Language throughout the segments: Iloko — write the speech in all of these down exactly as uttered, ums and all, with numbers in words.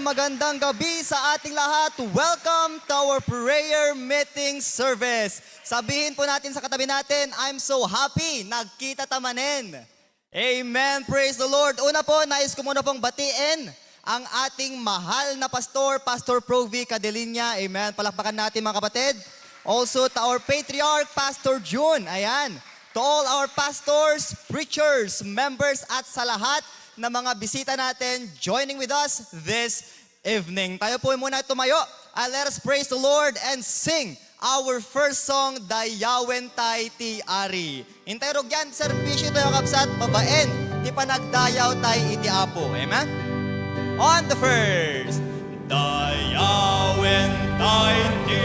Magandang gabi sa ating lahat. Welcome to our prayer meeting service. Sabihin po natin sa katabi natin, "I'm so happy, nagkita ta manen." Amen. Praise the Lord. Una po, nais ko muna pong batiin ang ating mahal na pastor, Pastor Provi Cadelinia. Amen. Palakpakan natin, mga kapatid. Also, to our patriarch, Pastor June. Ayan. To all our pastors, preachers, members, at sa lahat na mga bisita natin joining with us this evening. Tayo po muna tumayo. And let us praise the Lord and sing our first song, Dayawen Tay ti Ari. Intay rugyan, serbisyo tayo, kabsat, babaen ti panagdayaw tay iti Apo. Amen? On the first. Dayawen tay ti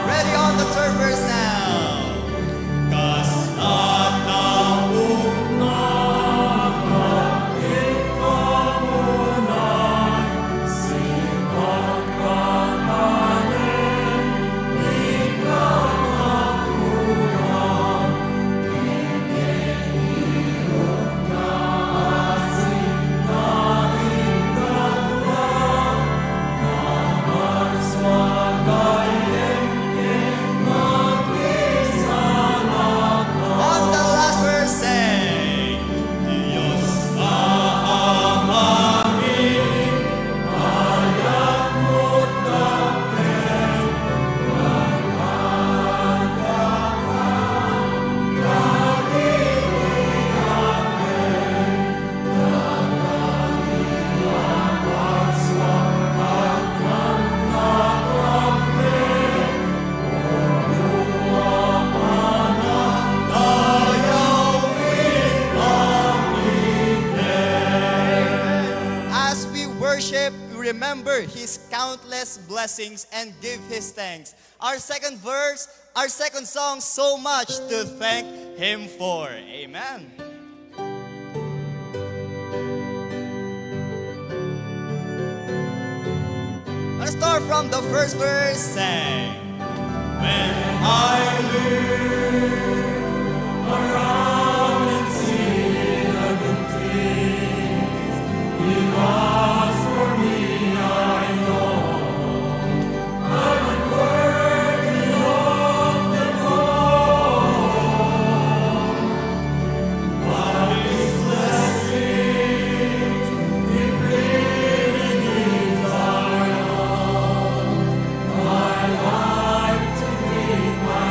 Ready on the third verse now. Kasta ta umnam, On the last verse, say, Dios ta Ama mi, As we worship, we remember His countless blessings and give His thanks. Our second verse, our second song, so much to thank Him for. Amen. Let's start from the first verse. Say, when I look around and see the good things He does for me, I know I'm unworthy of the call. But His blessings, if really His are all, I like to bring my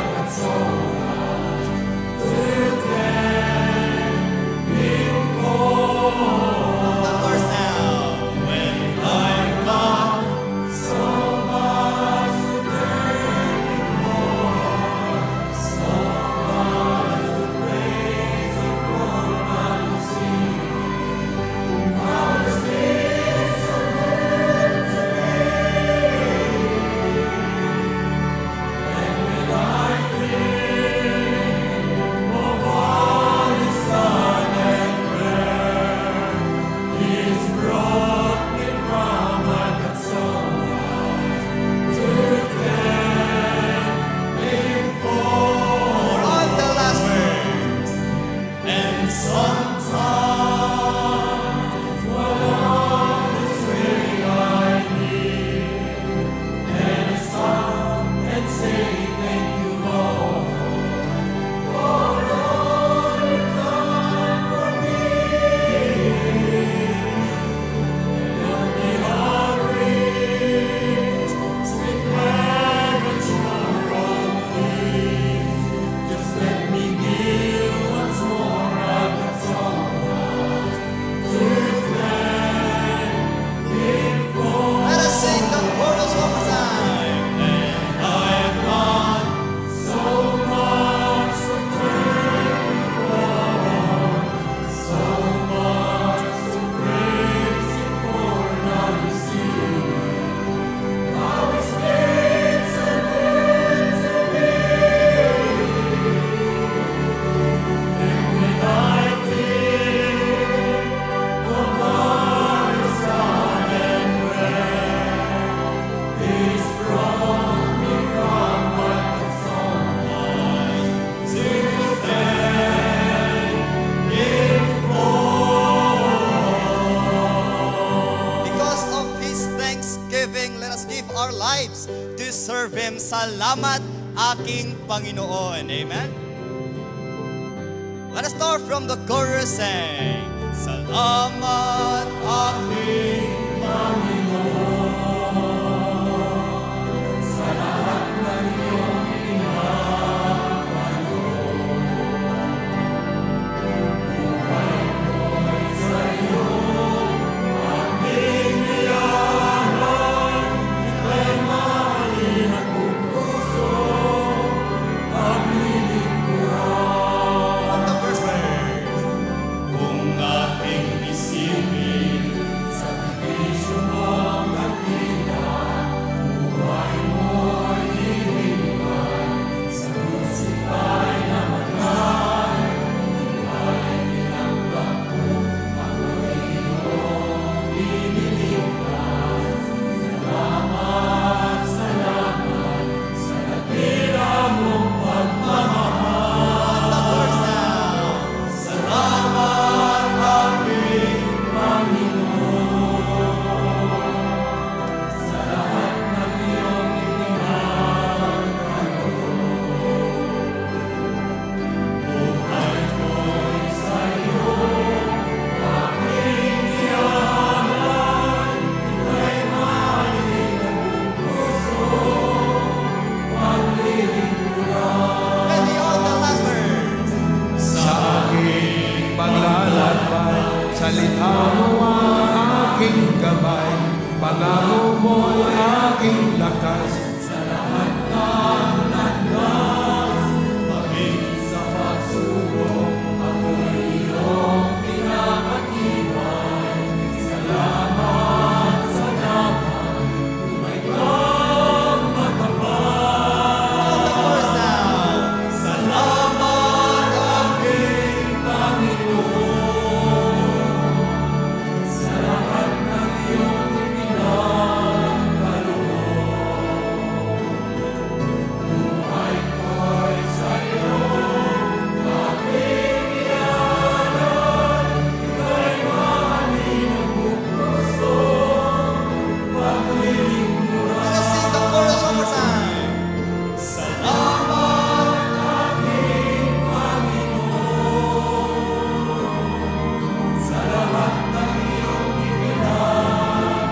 Salamat, aking Panginoon. Amen? Let us start from the chorus, saying, Salamat, aking Panginoon, sa lahat ng iyong pinagkaloob. Kung aking isipin, sakripisyo mo ang dakila, buhay mo'y iwingan. Ready, all the last verse. Sa aking paglalakbay, salita mo ang aking gabay, pangako mo'y aking lakas. Sa lahat ng landas, maging sa pagsubok, ako'y iyong pinapatibay. Salamat sa dapat, tunay kang matapat. Salamat, aking Panginoon, sa lahat ng iyong ipinagkaloob. Let us sing the chorus one more time. Salamat, aking Panginoon, sa lahat ng iyong ipinagkaloob.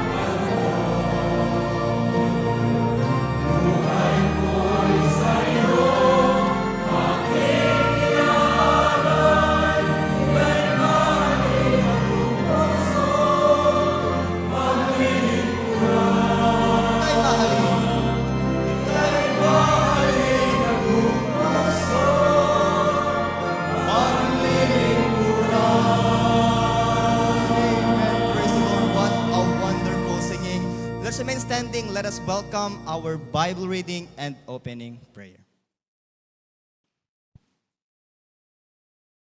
Amen. Praise the Lord. What a wonderful singing. Let's remain standing. Let us welcome our Bible reading and opening prayer.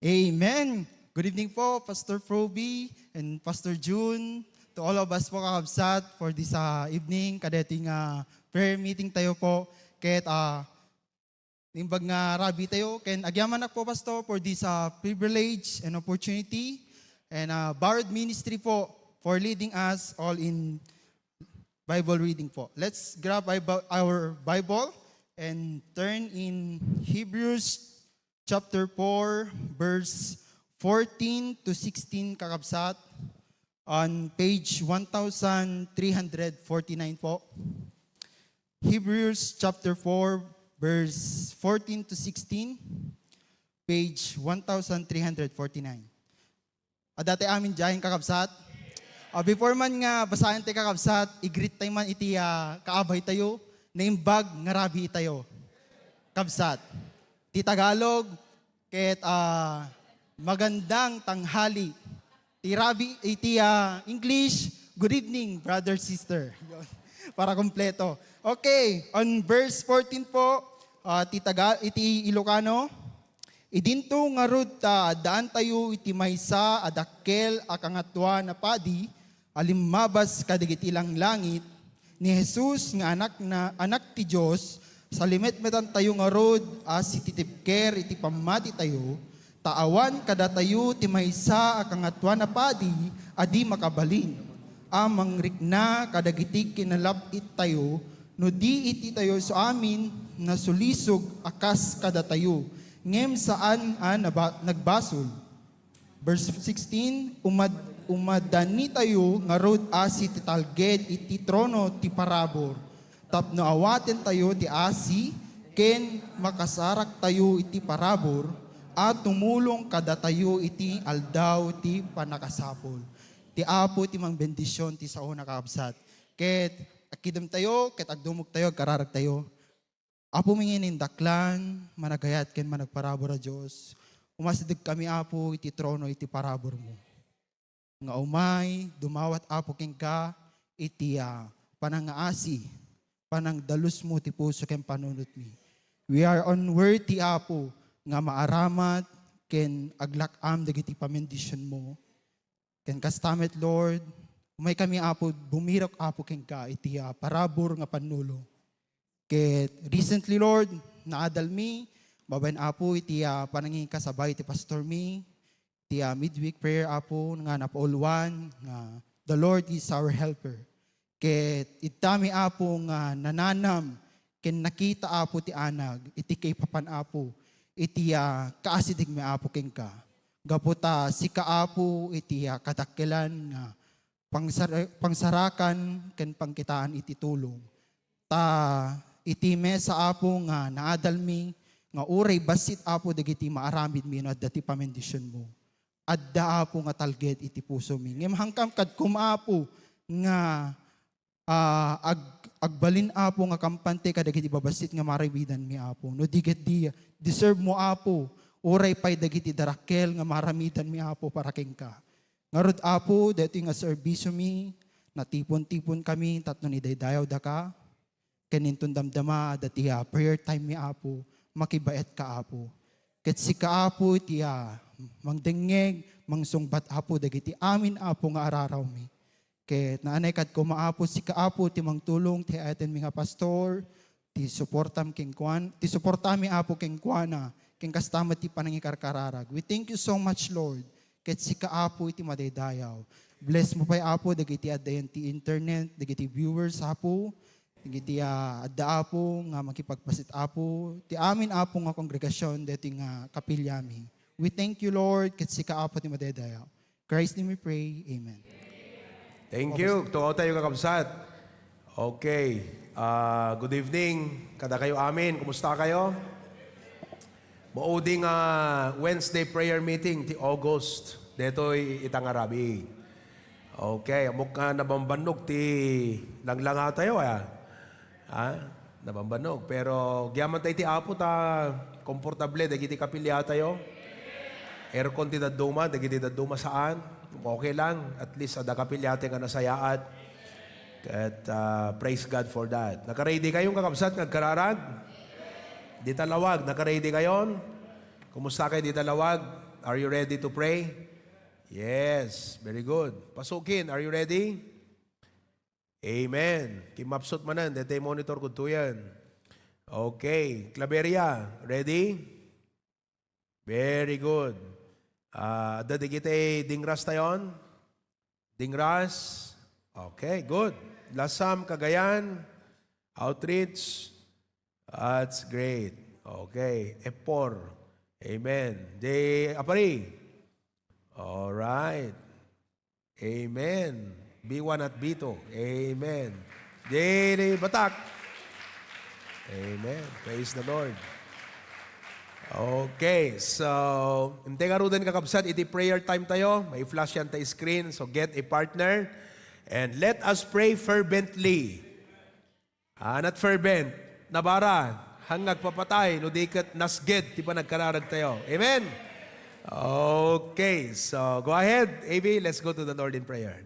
Amen. Good evening po, Pastor Proby and Pastor June. To all of us po, kakabsat, for this, ah, evening, kadeti nga prayer meeting tayo po. Ket, ah, naimbag nga rabii tayo. Ken agyamanak po, Pastor, for this, ah, privilege and opportunity and, ah, Barod Ministry po for leading us all in Bible reading po. Let's grab Bible, our Bible and turn in Hebrews chapter four, verse fourteen to sixteen, kakabsat, on page one thousand three hundred forty-nine po. Hebrews chapter four, verse fourteen to sixteen, page one thousand three hundred forty-nine. Adda tay amin diay, kakabsat? Ah, before man nga basaen tay, kakabsat, i-greet tay man iti, ah, kaabay tayo, naimbag nga rabii tayo. Kabsat. Ti Tagalog, ket, ah, magandang tanghali. Ti rabii, iti, ah, English, good evening, brother, sister. Yun. Para kompleto. Okay, on verse fourteen po, ah, ti Taga-, iti Ilocano, Idinto ngarud ta addaantayo iti maysa a dakkel a Kangatoan a Padi a limmabas kadagiti langlangit, ni Jesus nga Anakna, Anak ti Dios, salimetmetantayo ngarud a sititibker iti pammatitayo, ta awan kadatayo ti maysa a Kangatoan a Padi a di makabalin a mangrikna kadagiti kinalab-ittayo No di iti tayo isu amin, nasulisog a kas kadatayo, ngem saan a naba-, nagbasol. Verse sixteen, umad-, umadanitayo ngarud asi ti talged iti trono ti parabur, tapno awatentayo ti asi, ken makasaraktayo iti parabur a tumulong kadatayo iti aldaw ti pannakasapul. Ti Apo ti mangbendision ti sao, kakabsat. Ket agkidemtayo, ket agdumogtayo, agkararagtayo. Apo mi nga inindaklan, managayat ken managparabur a Dios, umasidegkami, Apo, iti trono iti paraburmo. Nga umay, dumawat, Apo, kenka iti, ah, panangaasi, panangdalusmo ti puso ken panunotmi. We are unworthy, Apo, nga maaramat ken aglak-am dagiti pamendisionmo. Ken kasta met, Lord, umaykami, Apo, bumirok, Apo, kenka iti, ah, parabur nga pannulo. Ket recently, Lord, naadalmi, babaen, Apo, iti, ah, panangikasabay ti pastormi, iti, ah, midweek prayer, Apo, nga napauluan nga, "The Lord is our helper." Ket itami, Apo, nga nananam ken nakita, Apo, ti anag iti kaipapan, Apo, iti, ah, kaasidegmi, Apo, kenka. Gapu ta sika, Apo, iti, ah, kadakkelan nga pangsar-, pangsarakan ken pangkitaan iti tulong. Ta iti mesa, Apo, nga naadalmi, nga uray bassit, Apo, dagiti maaramidmi no adda ti pamendisionmo. Adda, Apo, nga talged iti pusomi. Ngem hankam kad koma, Apo, nga, ah, ag-, agbalin, Apo, nga kampante kadagiti babassit nga maaramidanmi, Apo. No di ket di, deserve mo, Apo, uray pay dagiti darakkel nga maaramidanmi, Apo, para kenka. Ngarud, Apo, daytoy nga serbisiomi, natipon-tiponkami tapno idaydayawdaka. Ken inton damdama, adda ti, ah, prayer time mi, Apo, makibaetka, Apo. Ket sika, Apo, ti, ah, mangdengngeg, mangsungbat, Apo, dagiti amin, Apo, nga ararawmi. Ket naanay kad koma, Apo, sika, Apo, ti mangtulong ti ayatenmi nga pastor, ti suportam kenkuan-, ti suportami, Apo, kenkuana, ken kasta met ti panangikarkararag. We thank you so much, Lord. Ket sika, Apo, iti madaydayaw. Bless mo pay, Apo, dagiti addayan ti internet, dagiti viewers, Apo, dagiti, ah, adda, Apo, nga makipagpasit, Apo, ti amin, Apo, nga kongregasion, deti nga kapiliami. We thank you, Lord, ket sika, Apo, ti madaydayaw. Christ name we pray. Amen. Thank you. Tuaw tayo, kakabsat. Okay. Ah, good evening kadakayo amin. Kumusta kayo? Maudi nga Wednesday prayer meeting ti August. Detoy ita nga rabii. Okay, ammok nga nabambannog ti langlanga tayo, ah. Ha? Nabambannog. Pero agyaman tayo ti Apo ta komportable dagiti kapiliatayo. Aircon ti dadduma, dagiti dadduma saan. Okay lang. At least, adda kapiliatayo nga nasayaat. Ket, ah, praise God for that. Nakaready kayon, kakabsat, nga agkararag? Dita lawag, nakaready kayon? Kumusta kayo dita lawag? Are you ready to pray? Yes, very good. Pasukin, are you ready? Amen. Kimmapsut manen, daytoy monitor kudtoyen. Okay. Claveria, ready? Very good. Ah, adda dagiti dingras tayon? Dingras? Okay, good. Lasam, Cagayan, Outreach. That's great. Okay. F four. Amen. Di Apari. All right. Amen. B one at B two. Amen. Daily Batak. Amen. Praise the Lord. Okay, so, intay ngaruden, kakabsat, iti prayer time tayo. May flash yan ta screen. So, get a partner. And let us pray fervently. Ah, not fervent. Nabara, haan nga agpapatay, no di ket nasged ti panagkararag tayo. Amen? Okay, so go ahead, A V, let's go to the Lord in prayer.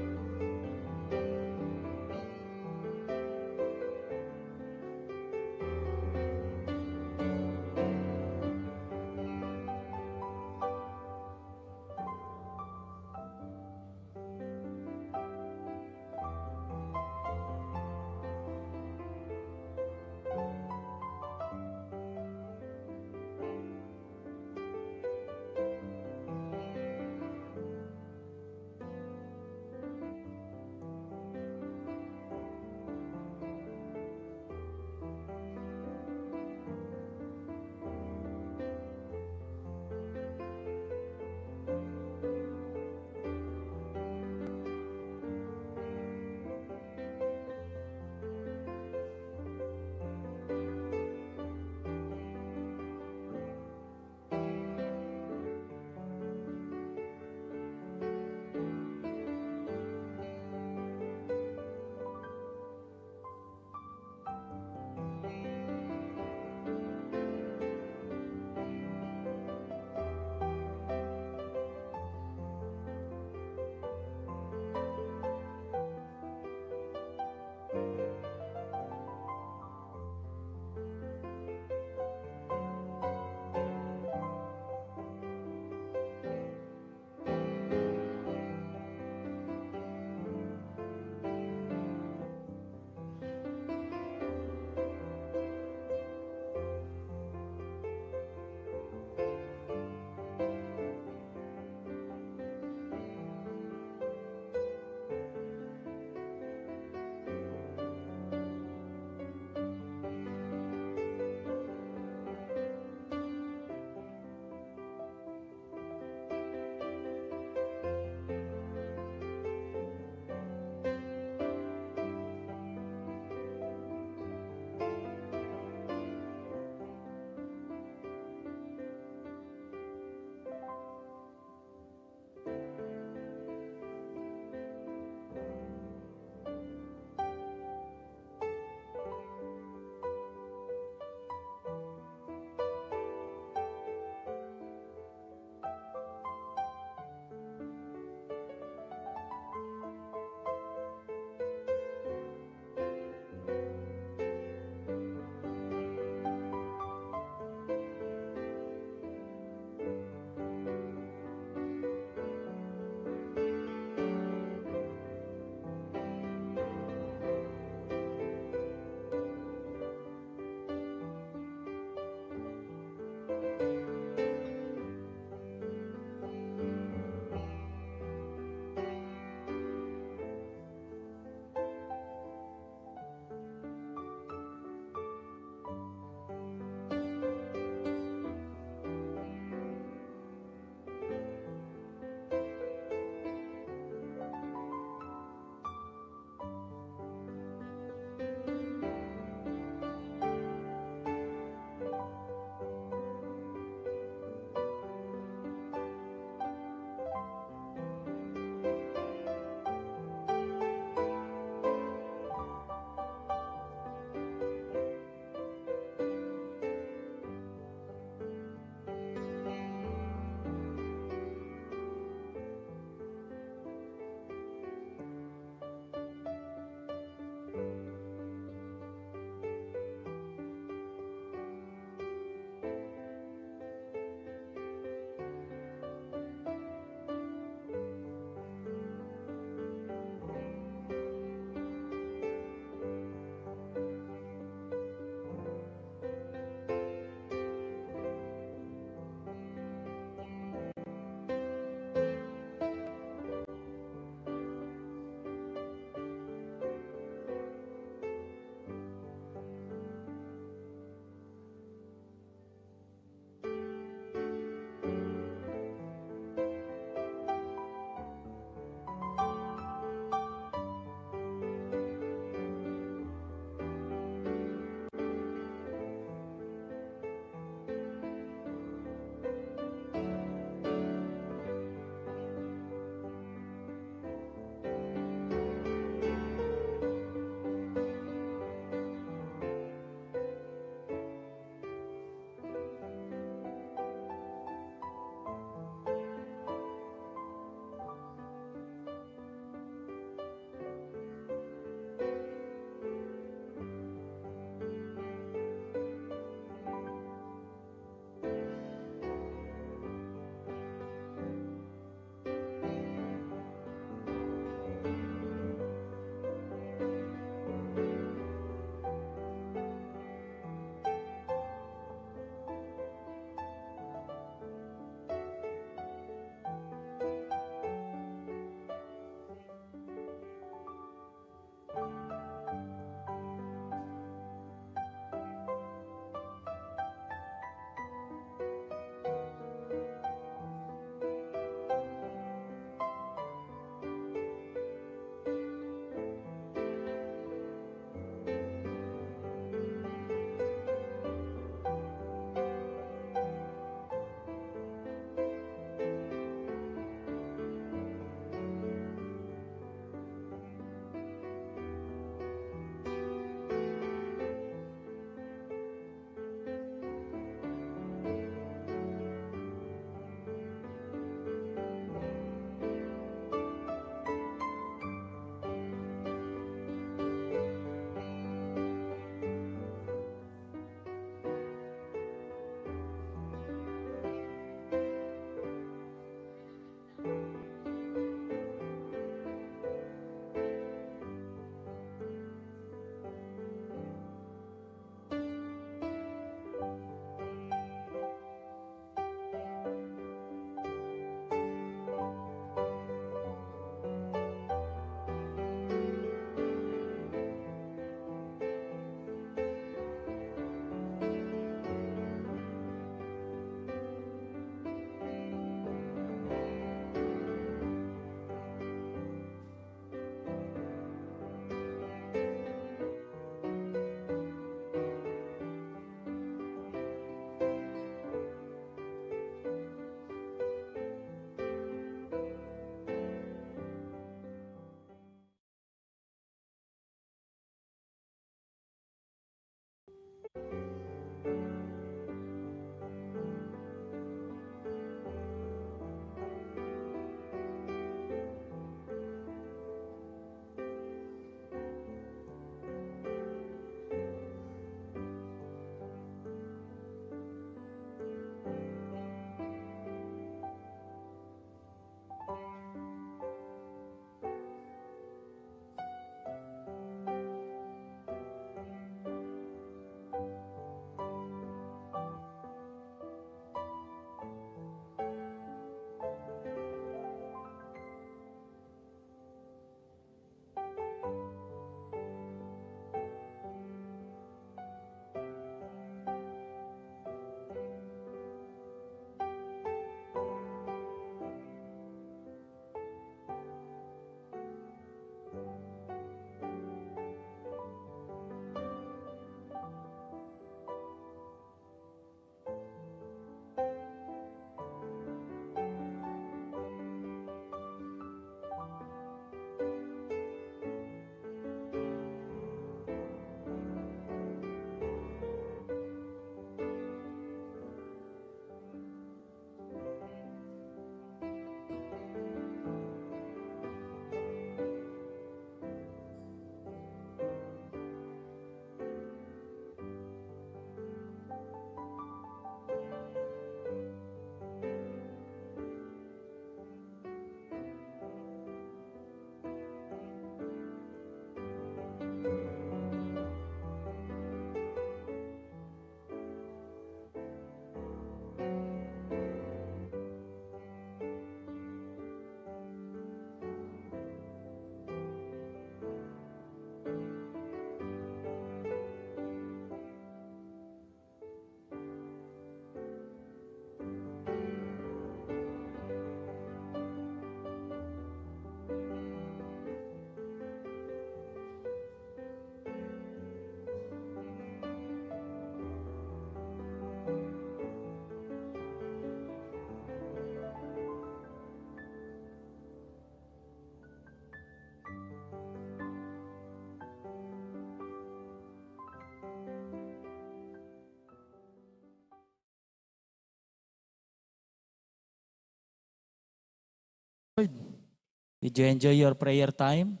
Did you enjoy your prayer time?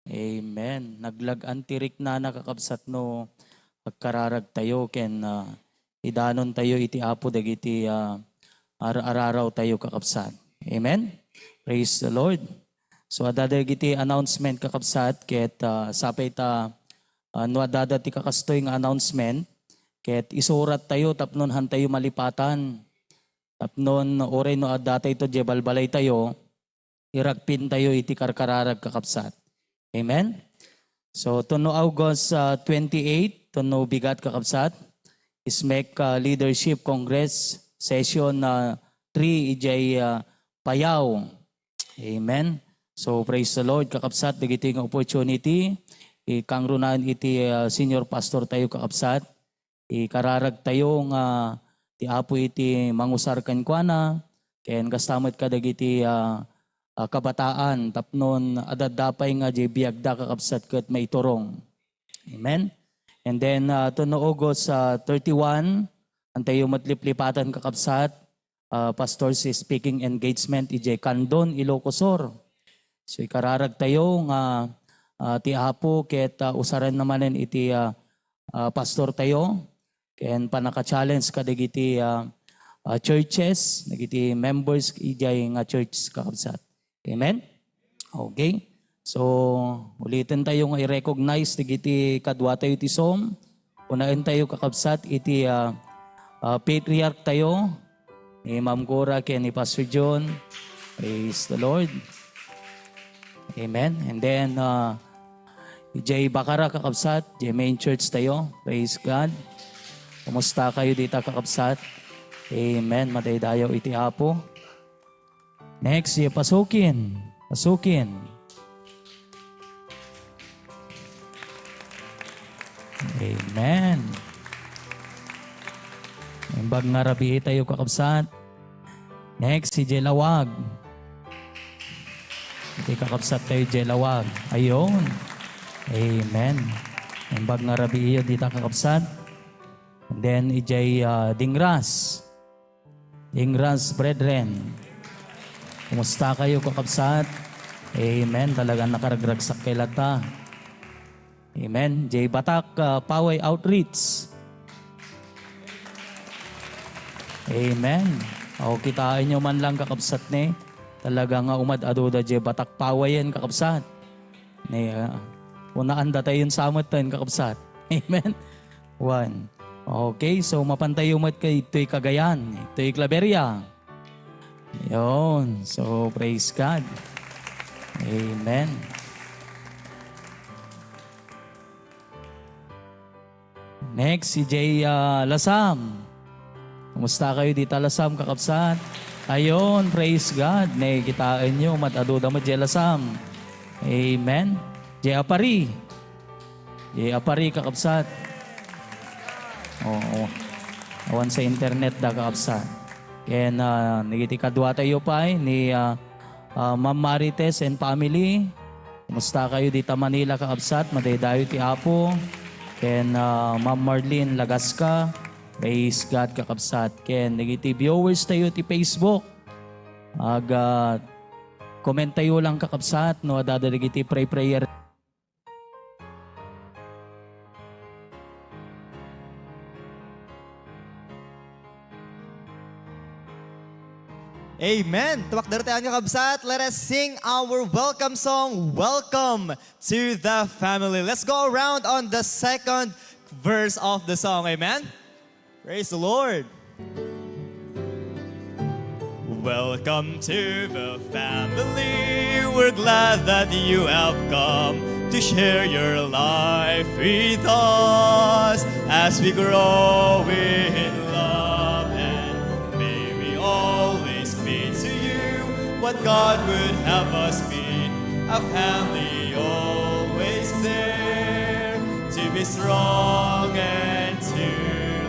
Amen. Naglag-an ti riknana, kakabsat, no agkararagtayo ken, ah, idanontayo iti Apo dagiti, ah, ar-ararawtayo, kakabsat. Amen. Praise the Lord. So, adda dagiti announcement, kakabsat, ket, ah, sapay ta, ah, no adda ti kakastoy nga announcement, ket isurattayo tapno hantayo malipatan. Tapno uray no addatayto diay balbalaytayo, iragpintayo iti karkararag, kakabsat. Amen? So, tuno August, ah, twenty-eight, tuno bigat, kakabsat, SMEC, ah, Leadership Congress Session, ah, three, idiay, ah, Payao. Amen? So, praise the Lord, kakabsat, dagiti nga opportunity, ikangrunan iti, ah, senior pastor tayo, kakabsat. Ikararagtayo nga ti Apo iti mangusar kenkuana, ken kasta met kadagiti, ah, ah, kabataan tapno adda pay nga diay biagda, kakabsat, ket maiturong. Amen. And then, ah, tuno August, ah, thirty-one, hantayo met liplipatan, kakabsat, ah, pastor's speaking engagement idiay Candon, Ilocos Sur. So, ikararagtayo nga, ah, ti Apo ket, ah, usarenna manen iti, ah, ah, pastortayo ken pannaka-challenge kadagiti, ah, ah, churches, dagiti members idiay nga church, kakabsat. Amen? Okay. So, ulitentayo nga i-recognize dagiti kaduatayo ti som. Unaentayo, kakabsat, iti, ah, ah, patriarch tayo, ni Ma'am Cora ken ni Pastor John. Praise the Lord. Amen. And then, ah, idiay Bacara, kakabsat, idiay main church tayo. Praise God. Kumusta kayo dita, kakabsat? Amen. Madaydayaw iti Apo. Next, si Pasukin. Pasukin. Amen. Imbag nga rabii tayo, kakabsat. Next, si Jelawag. Iti kakabsat tayo, Jelawag. Ayun. Amen. Imbag nga rabii iyo dita, kakabsat. And then, ijay, ah, Dingras. Dingras, brethren. Kumusta kayo, kakabsat? Amen. Talagang nakaragragsak kay lata. Amen. Jay Batak, ah, Paway Outreach. Amen. O, kitaan nyo man lang, kakabsat, ne. Talaga nga umad-adu da Jay Batak Paway yan, kakabsat. Ne, ah, unaan da tayo yung samot tayo, kakabsat. Amen. One. Okay, so mapan tayo met kay ito'y Cagayan, ito'y Claveria. Yun. So, praise God. Amen. Next, si Jay, ah, Lasam. Kumusta kayo dita, Lasam, kakabsat? Ayun, praise God. Ne, kitaan nyo, mad-adu da met Jay Lasam. Amen. Jay Apari. Jay Apari, kakabsat. Oo. Awan sa internet da, kakabsat. Ken, ah, nagiti kadua tayo pay, ni, ah, ah, Ma'am Marites and family. Kumusta kayo dita Manila, kakabsat? Madaydayaw ti Apo. Ken, ah, Ma'am Marlene Lagasca. Praise God, kakabsat. Ken, dagiti viewers tayo ti Facebook. Ag, ah, comment tayo lang, kakabsat, no, adda dagiti pray prayer. Amen. Tumakder tayo, kakabsat. Let us sing our welcome song, Welcome to the Family. Let's go around on the second verse of the song. Amen. Praise the Lord. Welcome to the family. We're glad that you have come to share your life with us as we grow in love. And may we always be to you what God would have us be, a family always there to be strong and to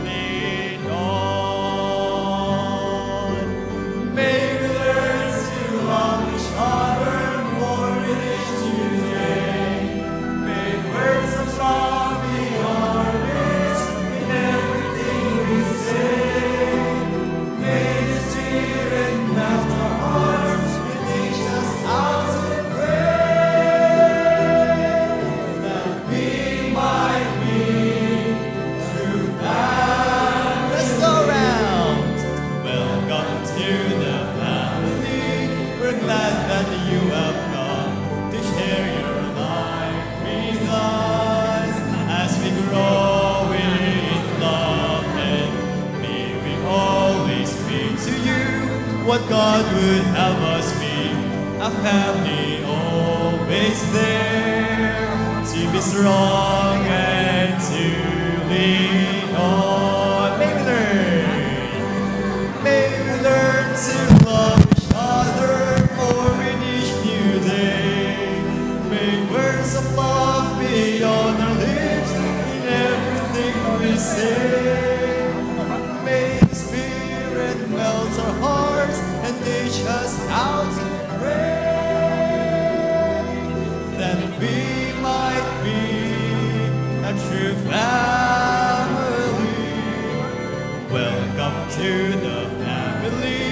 lean on. May we learn to love each other more each day. May words of love be our lips in everything we say. May the Spirit melt our hearts and teach us how to What God would have us be, a family always there to be strong and to lean on. May we learn. May we learn to love each other more in each new day. May words of love be on our lips in everything we say. May the Spirit melt our hearts and teach us how to pray, that we might be a true family. Welcome to the family.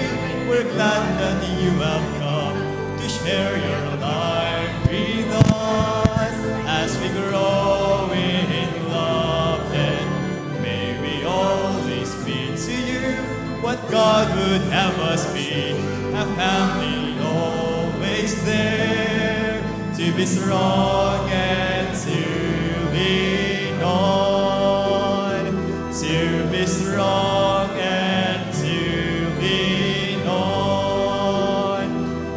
We're glad that you have come to share your life with us as we grow in love. Then may we always be to you what God would have us be, a family always there to be strong and to lean on, to be strong and to lean on,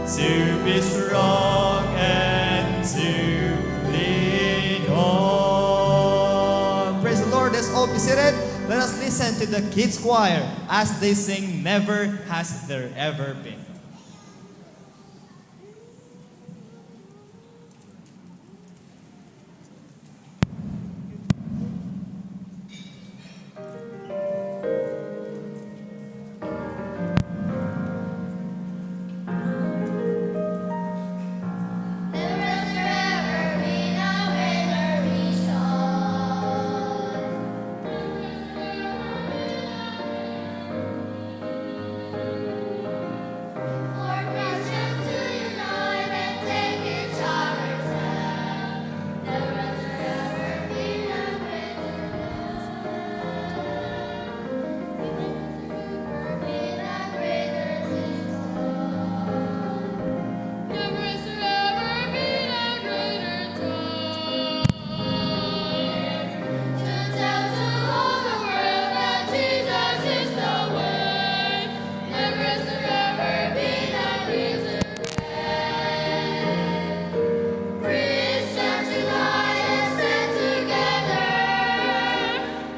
to be strong and to lean on. Praise the Lord. Let's all be seated. Let us listen to the kids choir as they sing Never Has There Ever Been.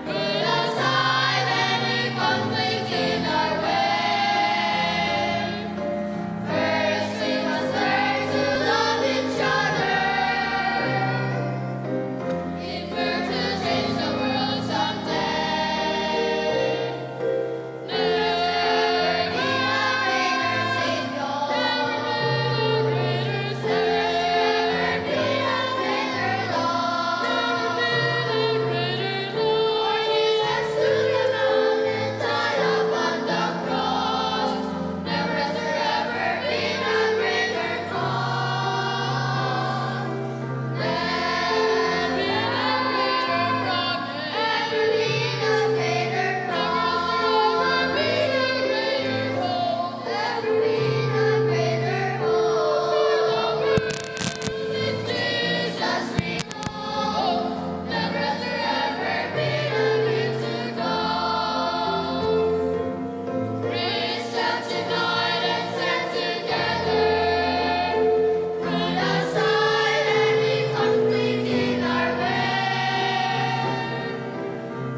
Put aside any conflict in our way. First, we must learn to love each other if we're to change the world someday. Never be a greater Savior. Never be a greater love.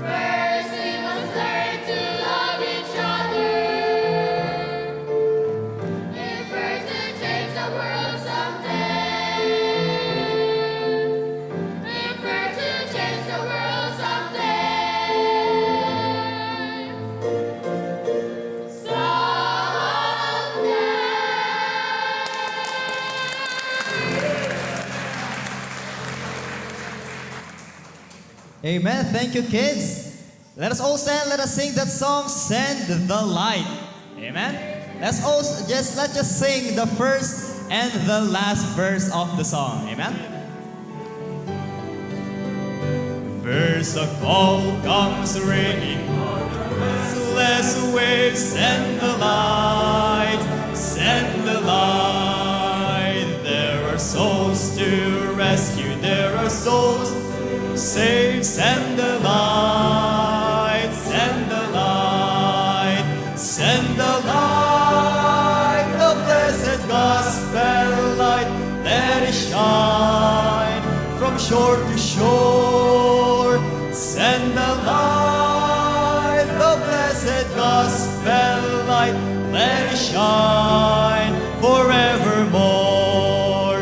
First, we must learn to love each other if we're to change the world someday. If we're to change the world someday. Someday. Amen. Thank you, kids. Let us all stand. Let us sing that song, Send the Light. Amen. Let's all s- just let's just sing the first and the last verse of the song. Amen. First of all comes ringing on the restless waves, send the light, send the light. There are souls to rescue, there are souls to save. Send the light, send the light, send the light. Shore to shore, send the light, the blessed gospel light, let it shine forevermore.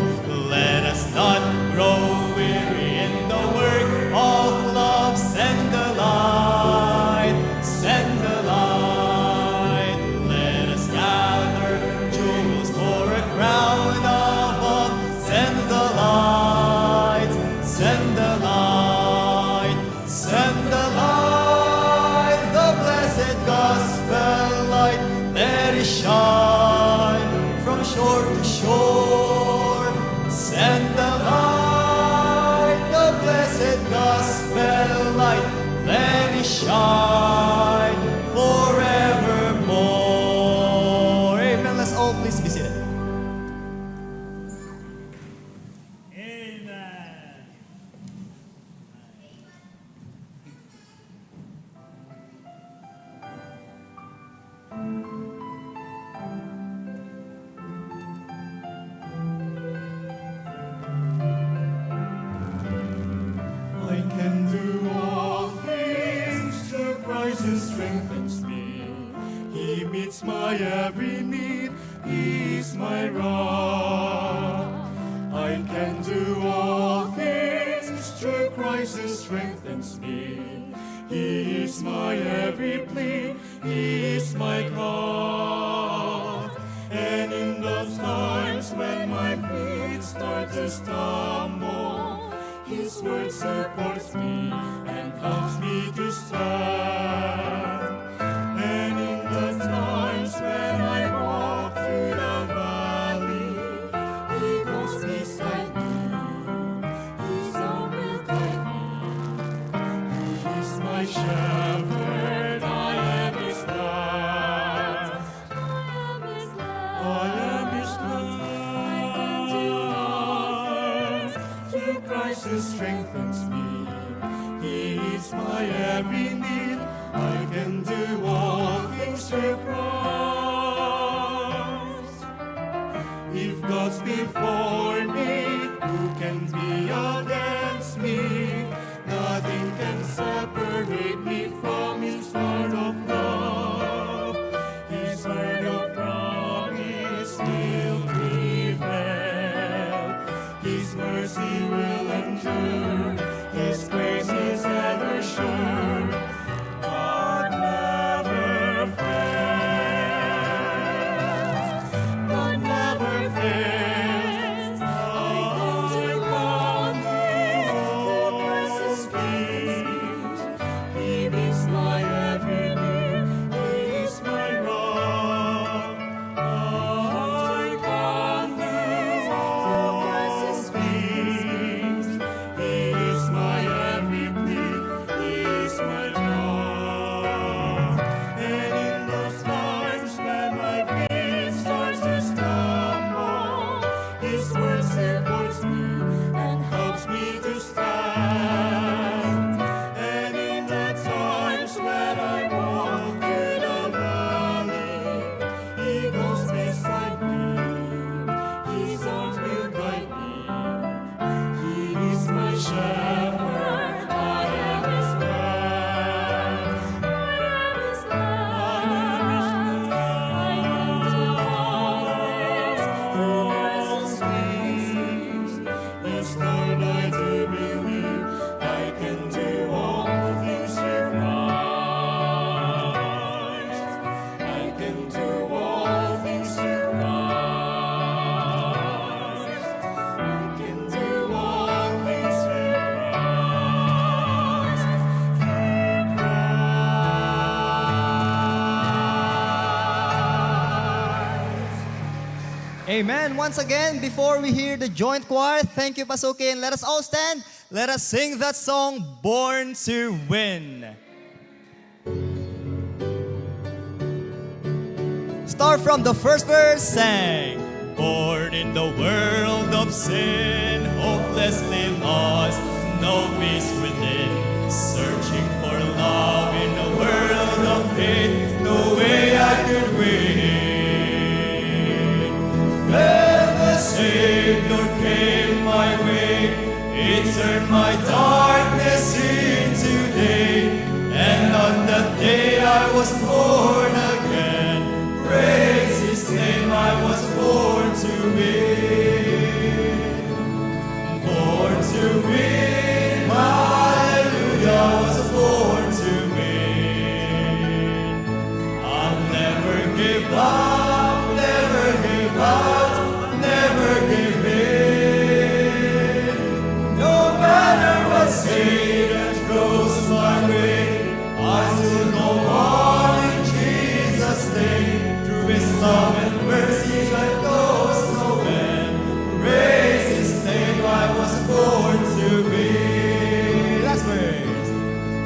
Let us not grow weary in the work of love. Send the light, send the light. Let us gather jewels for a crown above. Send the light, send the light, send the light, the blessed gospel light, let it shine from shore to shore. Send the light, the blessed gospel light, let it shine forevermore. Amen. Let's all please be seated. Amen. I can do all things through Christ who strengthens me. He meets my every need. He is my rock. I can do all things through Christ who strengthens me. He is my every plea. He is my God. And in those times when my feet start to stumble, His word supports me and helps me to stand. And in the times when I walk through the valley, He goes beside me. His arm will guide me. He is my shepherd, I am His glad. I am His glad. I am His glad. I can do all things through Christ who strengthens me. He is my every need. I can do all things through Christ. If God's before me, who can be against me? Nothing can separate me from His heart of love. His word of promise will prevail. His mercy will endure. His grace is ever sure. God never fails. God never fails. I can do all things through Christ who strengthens me. He meets my every need. He is my rock. I can do all things. He is my every plea. He is my God. And in those times when my feet start to stumble, His word supports me and helps me to stand. And in the times when I walk through the valley, He goes beside me. His arms will guide me. He is my shepherd, I am His glad. I am His glad. I can do all things through Christ who strengthens me. Yes, Lord, I do believe I can do all things through Christ. I can do all things through Christ. I can do all things through Christ, through Christ. Amen. Once again, before we hear the joint choir, thank you, Pasukin. Let us all stand. Let us sing that song, Born to Win. Start from the first verse, sang. Born in the world of sin, hopelessly lost, no peace within. Searching for love in a world of hate, no way I could win. Then the Savior came my way, He turned my darkness into day, and on that day I was born again. Praise His name, I was born to win. Born to win, hallelujah, was born to win. I'll never give up, never give up, never give in. No matter what Satan throws my way, I still go on in Jesus' name. Through His love and mercy that knows no end, praise His name, I was born to win. Last verse.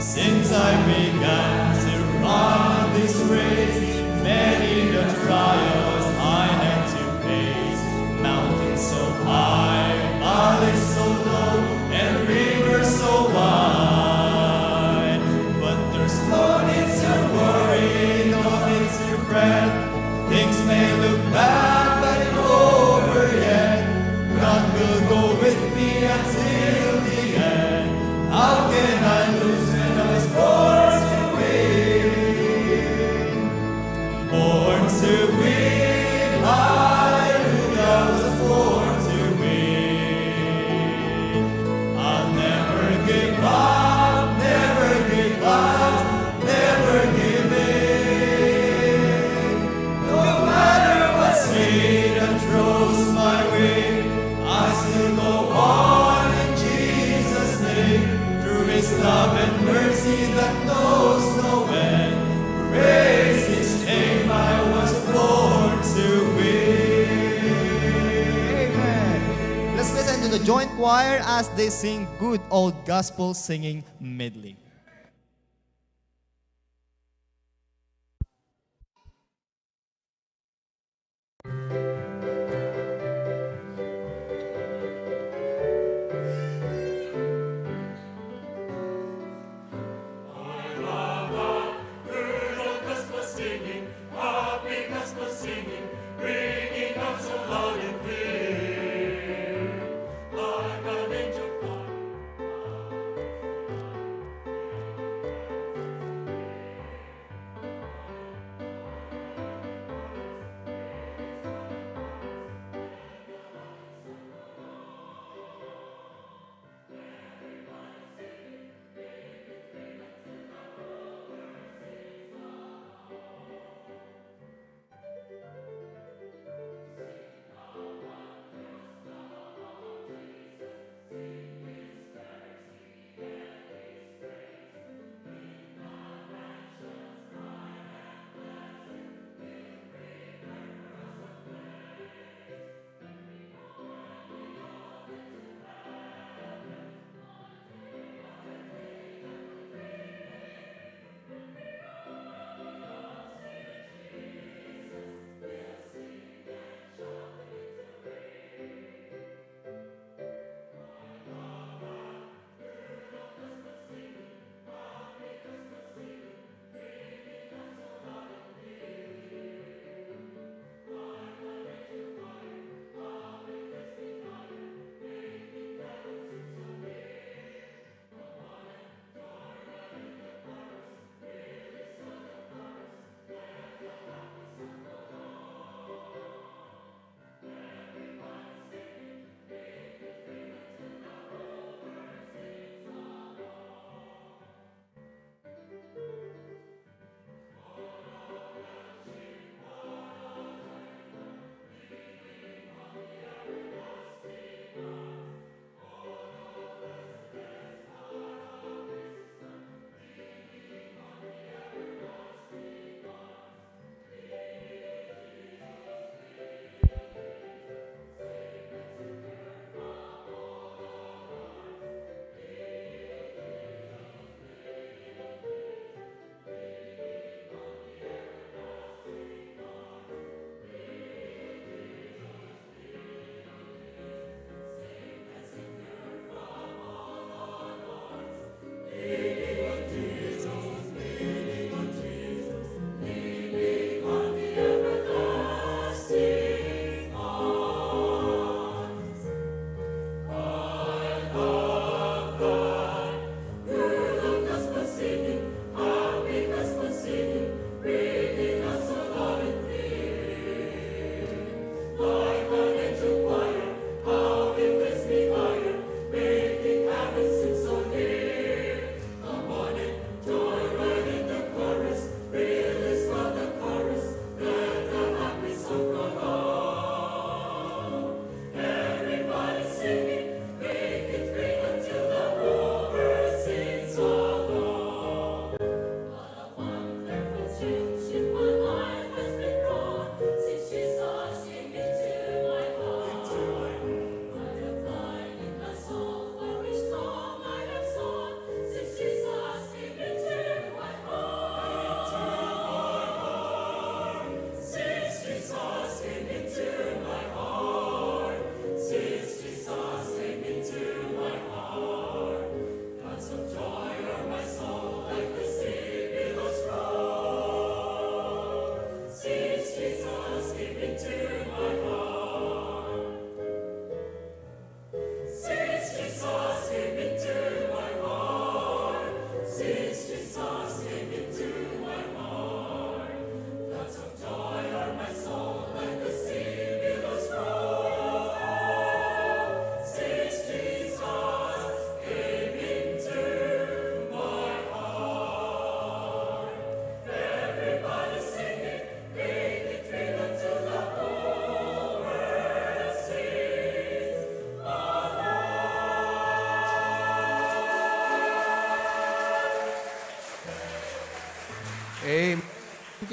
Since I began to run this race, many the trials I had to face. Mountains so high, valleys so low, and rivers so wide. But there's no need to worry, no need to fret. Things may look bad, but it's over yet. God will go with me until the end. How can I lose when I was born to win? Born to win, hallelujah, was born to win. I'll never give up, never give up, never give in. No matter what Satan throws my way, I still go on in Jesus' name. Through His love and mercy that knows no end, praise His name, I was born to win. Amen. Let's listen to the joint choir as they sing Good Old Gospel Singing Medley.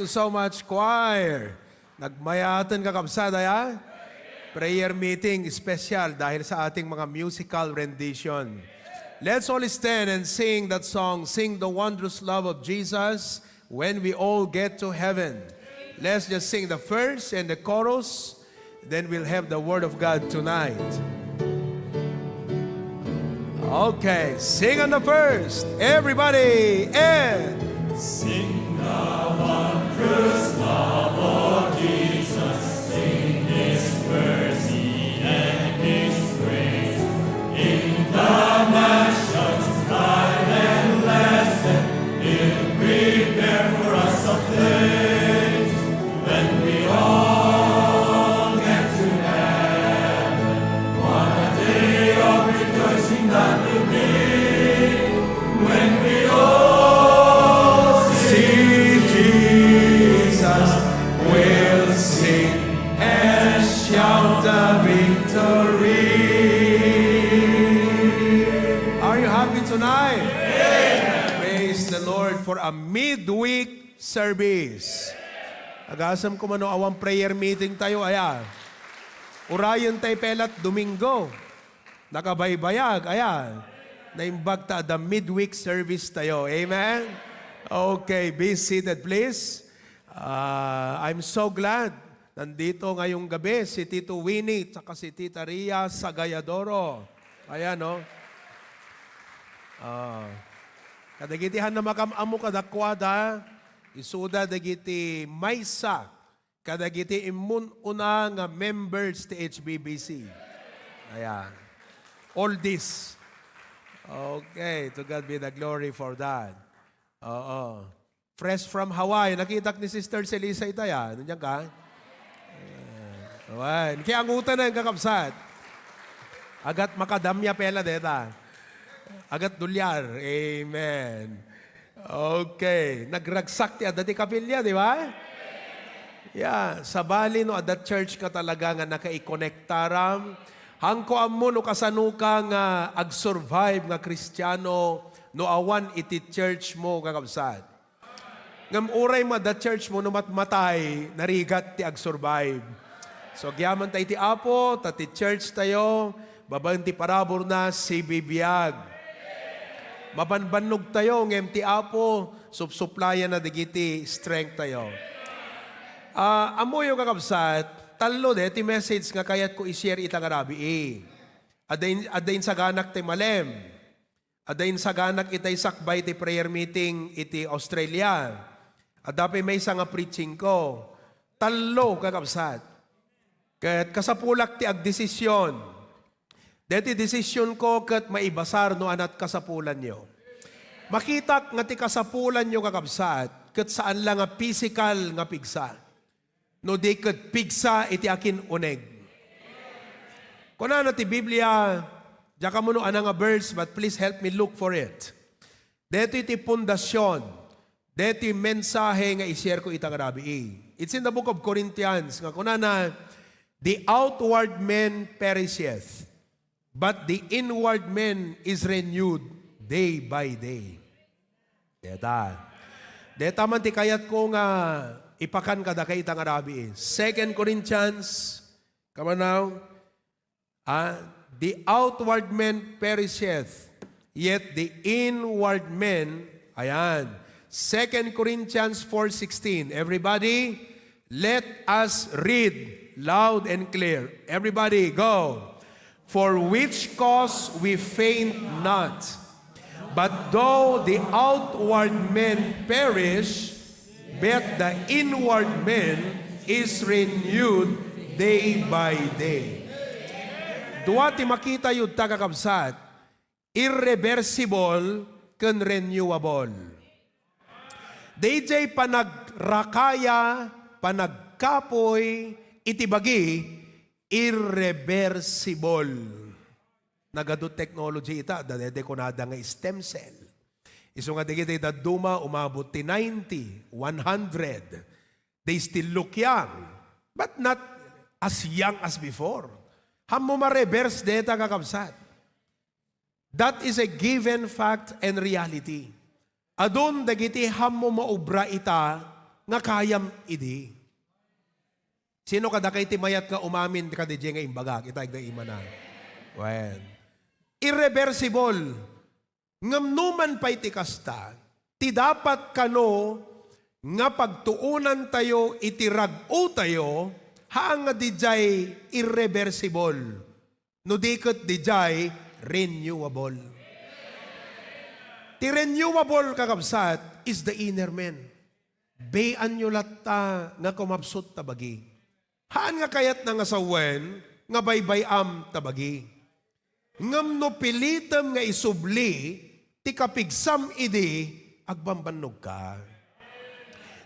So much, choir. Nagmayaten, kakabsat, aya? Prayer meeting special dahil sa ating mga musical rendition. Let's all stand and sing that song, Sing the Wondrous Love of Jesus, when we all get to heaven. Let's just sing the first and the chorus. Then we'll have the Word of God tonight. Okay, sing on the first. Everybody, and sing the wondrous love of Jesus. Sing his mercy and his grace. In the mansions bright and blessed, he'll prepare for us a place. When we all get to heaven, what a day of rejoicing that will be. When we all see Jesus, we'll sing and shout the victory. Are you happy tonight? Praise the Lord for a midweek service. Agasem koma no awan prayer meeting tayo, aya. Urayen tayo pelat Domingo. Nakabaybayag, aya. Naimbag ta adda midweek service tayo. Amen? Okay, be seated, please. Ah, I'm so glad. Nandito ngayong gabi si Tito Winnie tsaka si Tita Ria Sagayadoro. Ayan, no? Ah. Kadagiti han na makam-ammo kadakuada, isuda dagiti maysa kadagiti immun-una nga members ti H B B C. Ayan. Oldies. Okay, to God be the glory for that. Oo. Fresh from Hawaii. Nakitak ni Sister Celisa itay, ah. Nandiyan ka? Ayan. Awan. Kaya angutan na yung kakabsat. Agat makadamya pela deta. Agat dolyar. Amen. Okay. Nagragsak ti adda ti kapilya, di ba? Yeah. Sabali no adda church ka talaga nga nakaikonektaram, hangko ammo no kasano ka nga ag-survive nga Kristiano no awan iti church mo, kakabsat. Ngem uray mo adda church mo, no matmatay, narigat ti ag-survive. So, agyaman ta iti Apo, ta ti church tayo, babaen ti paraburna, sibibiag. Mabanbannog tayo, ngem ti Apo, supsuplayan na dagiti strength tayo. Ah, ammoyo, kakabsat, tallo de ti message nga kayatko i-share ita nga rabii. Adda in-, adda insaganak ti malem. Adda insaganak itay sakbay ti prayer meeting iti Australia. Adda pay maysa nga preaching ko. Tallo, kakabsat. Ket kasapulak ti agdesisyon. Deti desisyon ko ket maibasar no anat kasapulanyo. Makitak nga ti kasapulanyo, kakabsat, ket saan la nga pisikal nga pigsa. No di ket pigsa iti akin-uneg. Kunana ti Biblia, diak ammo no ania nga verse, but please help me look for it. Detoy ti pundasyon, detoy mensahe nga i-share ko ita nga rabii. It's in the book of Corinthians, nga kunana, "The outward man perisheth, but the inward man is renewed day by day." Deta. Deta man ti kayatko nga ipakan kadakayo ita nga rabii. Second Corinthians, come on now. Ah, "The outward man perisheth, yet the inward man," ayan. Second Corinthians four sixteen. Everybody, let us read loud and clear. Everybody, go. "For which cause we faint not. But though the outward man perish, but the inward man is renewed day by day." Dua ti makitayo ta, kakabsat, irreversible ken renewable. Dayjay panagrakaya, panagkapuy iti bagi, irreversible. Nagadu technology ita, adda daydi kunada nga stem cell. Isu nga dagiti dadduma umabot ti ninety, one hundred. They still look young, but not as young as before. Hammo ma-reverse deta, kakabsat. That is a given fact and reality. Adun dagiti hammo maubra ita, nga kayam idi. Sino kadakay ti mayat nga umamin kadi jay nga imbagak? Ita, igda imana. Well, irreversible. Ngem numan pay ti kasta, ti dapat kano nga pagtuonantayo iti rag-otayo, haan nga dijay irreversible, no di ket dijay renewable. Ti renewable, kakabsat, is the inner man. Bayanyo latta nga kumapsut ta bagi. Haan nga kayatna nga sawen nga baybay-am ta bagi. Ngem no pilitem nga isubli ti kapigsam idi, agbambannogka.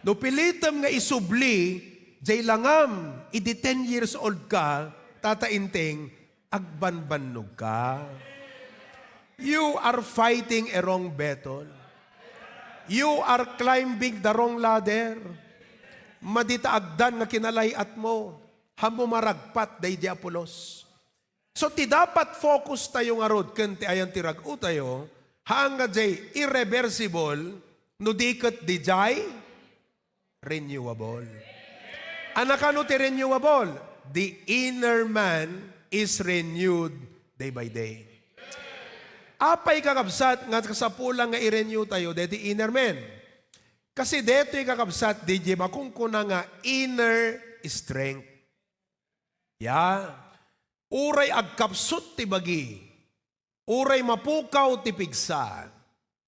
No pilitem nga isubli jay langam idi ten years old ka, Tata Enteng, agbambannogka. You are fighting a wrong battle. You are climbing the wrong ladder. Madi ta agdan nga kinalay-atmo, hammo maragpat daydi a pulos. So, ti dapat focus tayo ngarud ken ti ayan ti rag-otayo, haan nga jay irreversible, no di ket dijay renewable. Ania kano ti renewable? The inner man is renewed day by day. Apay, kakabsat, nga kasapulan nga i-renew tayo deti inner man? Kasi detoy, kakabsat, di di makunkuna nga inner strength. Ya, uray agkapsut ti bagi, uray mapukaw ti pigsa,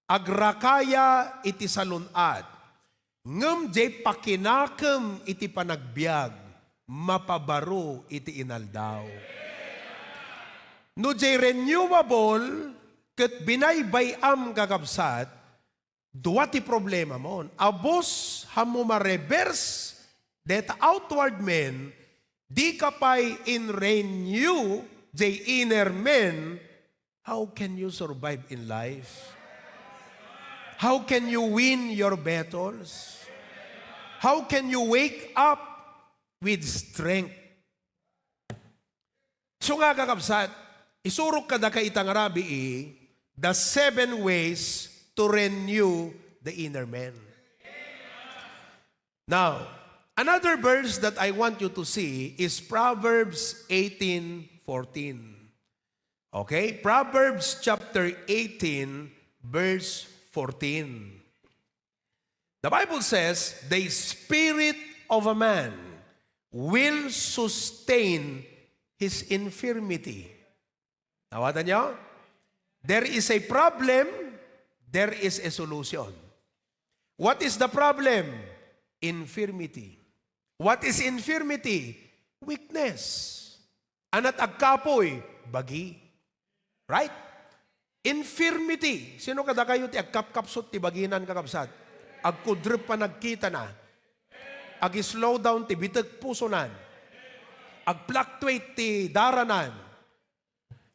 agrakaya iti salun-at, ngem jay pakinakem iti panagbiag, mapabaro iti inaldaw. No jay renewable ket binaybay-am, kakabsat, dua ti problemamon. Abus, hammo ma-reverse deta outward man, di ka pay in-renew jay inner man, how can you survive in life? How can you win your battles? How can you wake up with strength? So nga, kakabsat, isurok kadaka ita nga rabii, the seven ways to renew the inner man. Now, another verse that I want you to see is Proverbs eighteen fourteen. Okay? Proverbs chapter eighteen, verse fourteen. The Bible says, "The spirit of a man will sustain his infirmity." Nawatan niyo? There is a problem, there is a solution. What is the problem? Infirmity. What is infirmity? Weakness. Ania ti agkapuy? Bagi. Right? Infirmity. Sino kadakayo ti agkapkapsut ti baginan, kakabsat? Agkudrep panagkitana. Ag-slow down ti bitek pusonan. Ag-fluctuate ti daranan.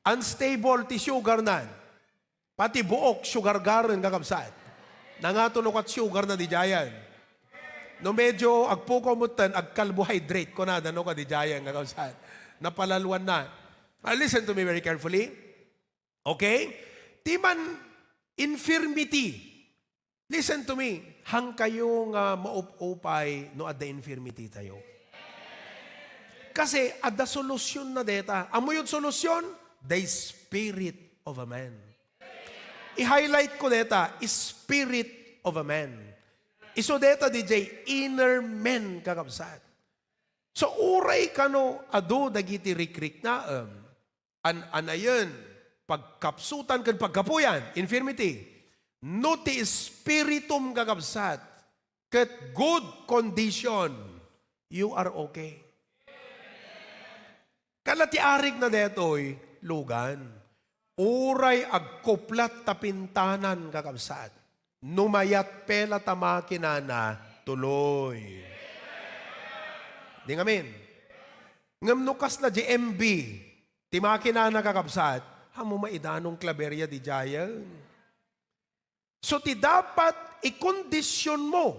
Unstable ti sugarnan. Pati buok, sugar garen, kakabsat. Nangato no kat sugar na dijayan. No medyo agpukaw metten, ag-carbohydrate, kunada no kadijayan, kakabsat. Napalaluan na. Ah, listen to me very carefully. Okay? Ti man infirmity. Listen to me. Hankayo nga maup-upay no adda infirmity tayo. Kasi adda solusyon na deta. Ammoyo ti solusyon? The spirit of a man. I-highlight ko deta, spirit of a man. Isu deta diay inner man, kakabsat. So, uray kano adu dagiti rikriknaem, an-anayen, pagkapsutan ken pagkapuyan, infirmity. No ti spiritum, kakabsat, ket good condition, you are okay. Kala ti arigna detoy, lugan. Uray agkuplat ta pintanan, kakabsat. No mayat pela ta makinana, tuloy. Di ngamin. Ngem no kasla di M B, ti makinana, kakabsat, ammo maidanong klaberia dijayen. So, ti dapat ikondisyonmo,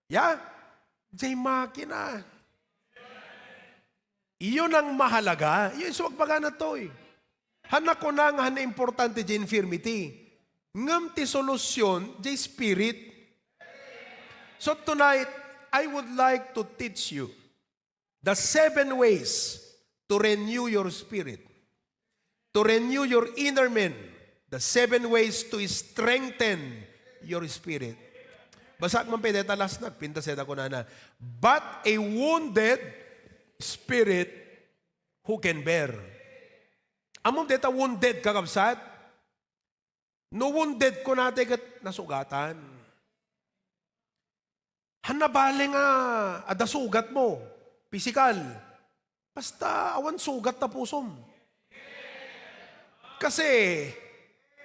ya, jay makina. Iyon ang mahalaga. Iyon so agbaga natoy. Haan a kuna nga haan a importante jay infirmity. Ngem ti solusyon, jay spirit. So tonight, I would like to teach you the seven ways to renew your spirit, to renew your inner man, the seven ways to strengthen your spirit. Basaak man pay dayta last na, pintas dayta kunana, "But a wounded spirit who can bear?" Ammom dayta wounded, kakabsat? No wounded, kunata ket nasugatan. Hanna bale nga adda sugatmo, pisikal. Basta awan sugat ta pusom. Kasi,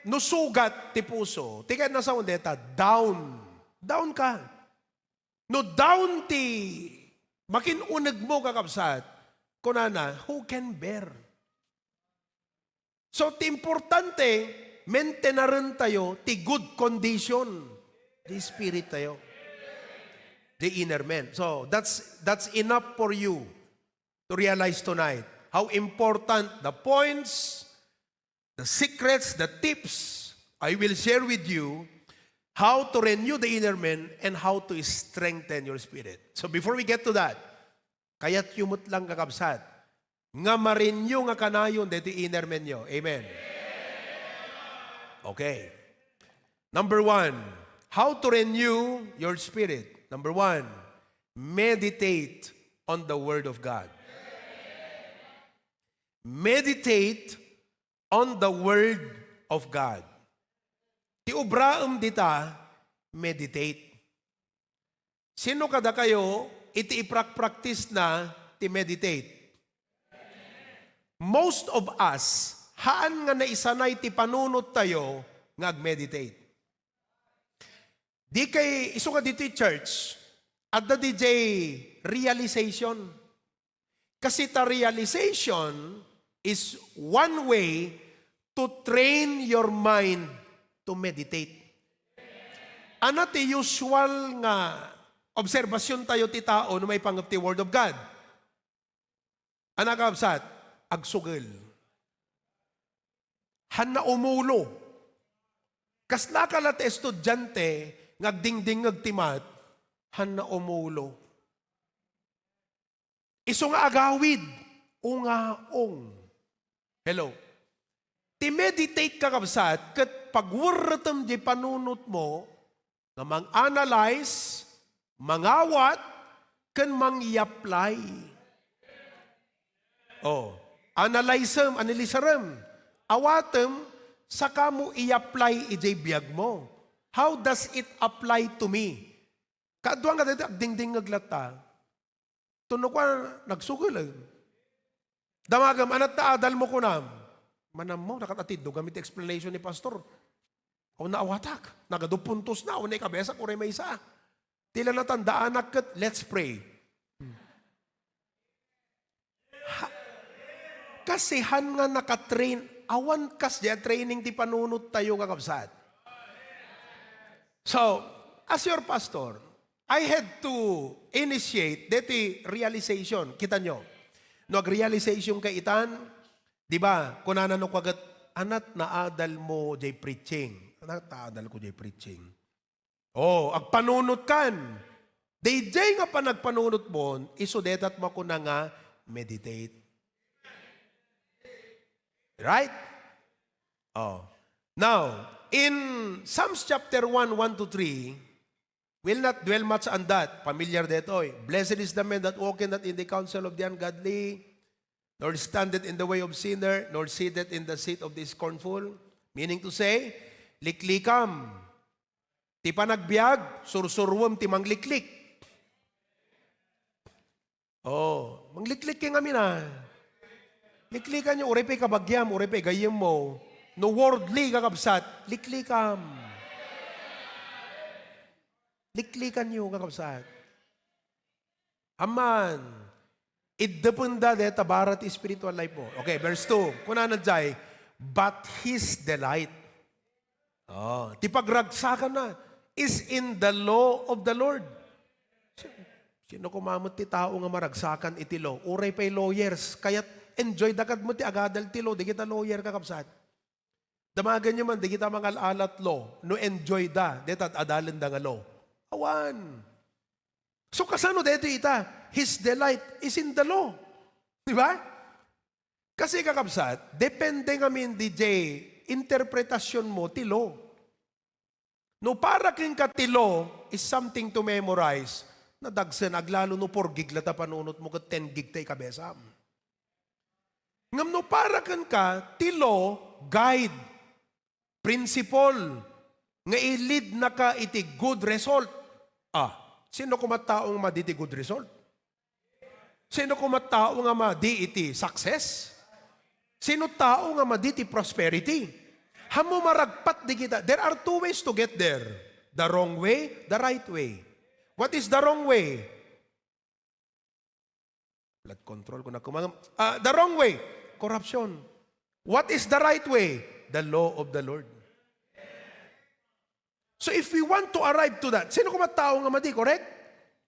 no sugat ti puso, ti kayatna sa deta, down. Down ka. No down ti makin-unegmo, kakabsat, kunana, "Who can bear?" So, ti importante, maintenaren tayo ti good condition, the spirit tayo, the inner man. So, that's, that's enough for you to realize tonight how important the points, the secrets, the tips I will share with you, how to renew the inner man and how to strengthen your spirit. So, before we get to that, kayatyo met lang, kakabsat, nga ma-renew nga kanayon daytoy inner man yo. Amen. Okay. Number one, how to renew your spirit. Number one, meditate on the Word of God. Meditate on the Word of God. Ti ubraem dita, meditate. Sino kadakayo iti iprakpraktisna ti meditate? Most of us, haan nga naisanay ti panunottayo nga agmeditate. Di kay isu nga ditoy church, adda D J realization. Kasi ta realization is one way to train your mind to meditate. Ana ti usual nga obserbasyon tayo ti tao no maipanggep ti Word of God? Ana, kakabsat, agsugel. Hanna umulo. Kasla ka la ti estudiante nga agdingdingngeg ti math, hanna umulo. Isu nga agawid, ungaong. Hello. Ti meditate, kakabsat, ket pagwerretem di panunotmo nga mang-analyze, mangawat, ken mangiapply. Oh, analyzem, analisarem, awatem, sakamo i-apply idiay biagmo. How does it apply to me? Kaduan nga daytoy agdingdingngeg latta. Tunog ko, nagsugel, eh. Damagem, "Ana't naadalmo?" kunam. Manammo, nakat-atiddogam iti explanation ni Pastor. Awan naawatak. Nagadu puntos na, awan naikabesak, uray maysa. Ti la natandaanak ket, "Let's pray." Ha-, kasi han nga nakatrain, awan kas diay training ti panunottayo, kakabsat. So, as your pastor, I had to initiate deti realization. Kita nyo, no agrealization kay itan, di ba, kunana no kaget, "Ana't naadalmo jay preaching?" Ana't naadalko jay preaching? Oh, agpanunotkan. Dayjay nga panagpanunotmon, isu detat makuna nga meditate. Right? Oh. Now, in Psalms chapter one, one to three, we'll not dwell much on that. Familiar detoy. "Blessed is the man that walketh not in the counsel of the ungodly, nor standeth in the way of sinner, nor sitteth in the seat of the scornful." Meaning to say, liklikam. Ti panagbiag, sursuruem ti mangliklik. Oh, mangliklik kay ngamin a. Liklikan yo, uray pay kabagiam, uray pay gayyemmo. No worldly, kakabsat, liklikam. Liklikan yo, kakabsat. Amman, iddependa deta bara ti spiritual life mo. Okay, verse two. Kunana jay, "But his delight." Oh, ti pagragsakanna is in the law of the Lord. Sino koma met ti tao nga maragsakan iti law? Uray pay lawyers, kayat enjoy da kad met ti agadal ti law, di kita lawyer, kakabsat. Damagen yo man, di kita mangal-alat law, no enjoy da, deta ad-adalen da nga law. Awan. So, kasano daytoy ita? His delight is in the law. Di ba? Kasi, kakabsat, depende ngamin D J, interpretasyon mo ti law. No para kenka ti law is something to memorize, nadagsen, aglalo no four gig la ta panunot mo ket ten gig ta ikabesam. Ngem no para kenka ti law, guide, principle, nga i-lead naka iti good result. Ah, sino koma tao nga madi ti good result? Sino koma tao nga madi iti success? Sino tao nga madi ti prosperity? Hammo maragpat di kita. There are two ways to get there. The wrong way, the right way. What is the wrong way? Blood control ko na kumangam. Ah, the wrong way, corruption. What is the right way? The law of the Lord. So if we want to arrive to that, sino koma tao nga madi, correct?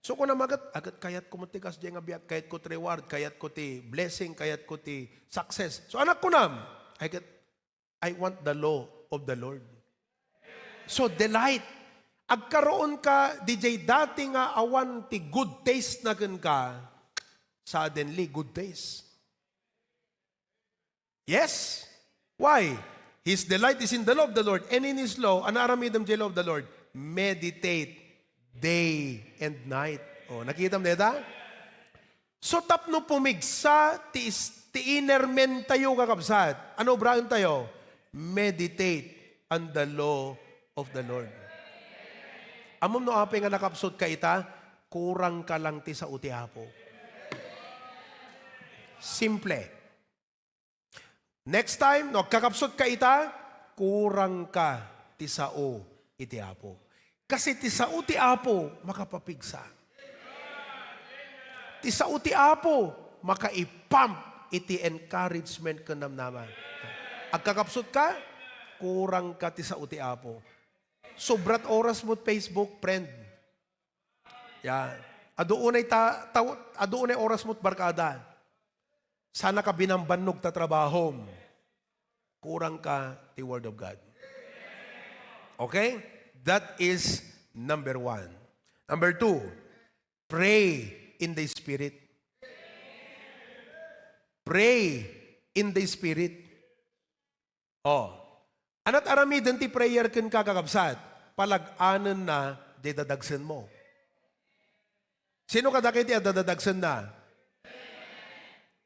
So kuna magat, agat kayat ko ti kas nga biag, kayat ko ti reward, kayat ko ti blessing, kayat ko ti success. So anak ko nam, I get, I want the law of the Lord. So delight. Agkaroon ka, D J, dati nga awan ti good taste na kenka, suddenly, good taste. Yes. Why? His delight is in the law of the Lord, and in His law, ano aramidem ti law of the Lord? Meditate day and night. Oh, nakitam deta? So, tapno pumigsa ti, is- ti inner man tayo, kakabsat, ano obraen tayo? Meditate on the law of the Lord. Ammom no apay nga nakapsut ka ita? Kurang ka lang ti sao ti Apo. Simple. Next time, no agkakapsut ka ita, kurang ka ti sao iti Apo. Kasi ti sao ti Apo makapapigsa. Ti sao ti Apo makaipump iti encouragement ken namnama. Agkakapsut ka, kurang ka ti sao ti Apo. Sobrat oras mo Facebook, friend. Ya. Adu unay ta, ta, adu unay oras mo barkada. Sana ka binambannog ta trabahom. Kurang ka ti Word of God. Okay? That is number one. Number two, pray in the Spirit. Pray in the Spirit. Oh. Anat aramiden ti prayer ken kakakabsat? Palag-anen na di dadagsen mo. Sino kadagiti a dadadagsen na?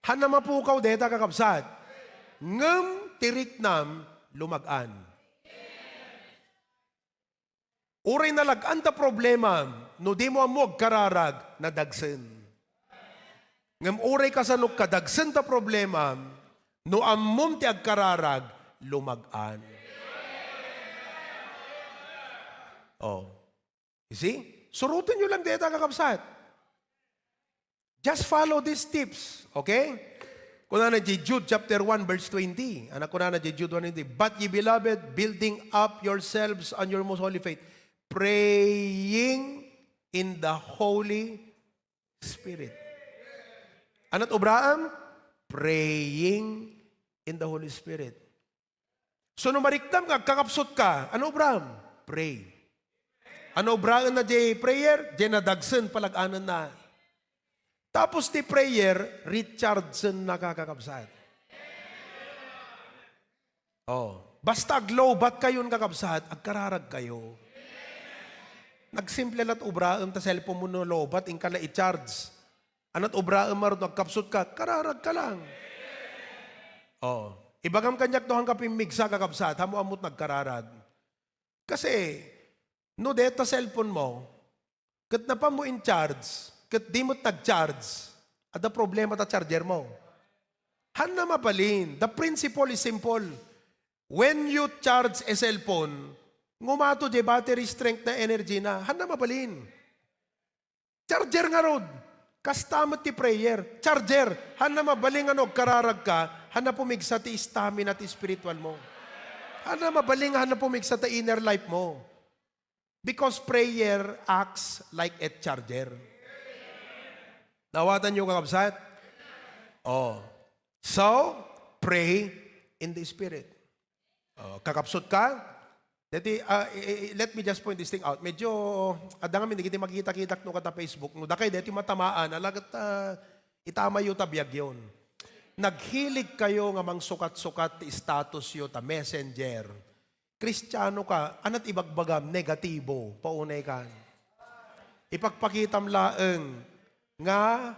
Hanna mapukaw deta, kakabsat. Ngem ti riknam, lumag-an. Uray nalag-an ta problema, no di mo ammo agkararag, nadagsen. Ngem uray kasano kadagsen ta problema, no ammom ti agkararag, lumag-an. Oh. You see? Suroten yo lang deta, kakabsat. Just follow these tips, okay? Kunana di Jude chapter one verse twenty. Anak kunana di Jude one twenty, "But ye beloved, building up yourselves on your most holy faith, praying in the Holy Spirit." Anat obraam? Praying in the Holy Spirit. So, no mariknam nga agkakapsut ka, ano obram? Pray. Ano obraen na di prayer? Di nadagsen, palag-anen na. Tapos ti prayer, rechargen na, kakabsat. Oh, basta aglobat kayon, kakabsat, agkararag kayo. Nagsimple lat obraem ta cellphone mo no lobat, inka la i-charge. Anat obraem marud no agkapsut ka, kararag ka lang. Oh. Ibagam kaniak no, haanka pimmigsa, kakabsat, hammo ammot nagkararag. Kasi, no deta cellphone mo, ket napan mo in charge, ket di met nag-charge, adda problema ta charger mo. Hanna mabalin. The principle is simple. When you charge a cellphone, ngumato di battery strength na energy na. Hanna mabalin. Charger ngarud. Kasta met ti prayer. Charger. Hanna mabalin nga no agkararag ka, hanna pumigsa ti stamina ti spiritual mo. Hanna mabalin nga hanna pumigsa ti inner life mo. Because prayer acts like a charger. Naawatan yo, kakabsat? Oh. So, pray in the Spirit. Oh, kakapsut ka? Deti, ah, i- i- let me just point this thing out. Medyo, adda ngamin dagiti makita-kitak no kata Facebook, no dakay deti matamaan, alagat, ah, itamayo ta biag yon. Naghilig kayo nga mangsukat-sukat ti status yo ta messenger. Kristiano ka, anat ibagbagam, negatibo, paunay kan. Ipagpakitam laeng nga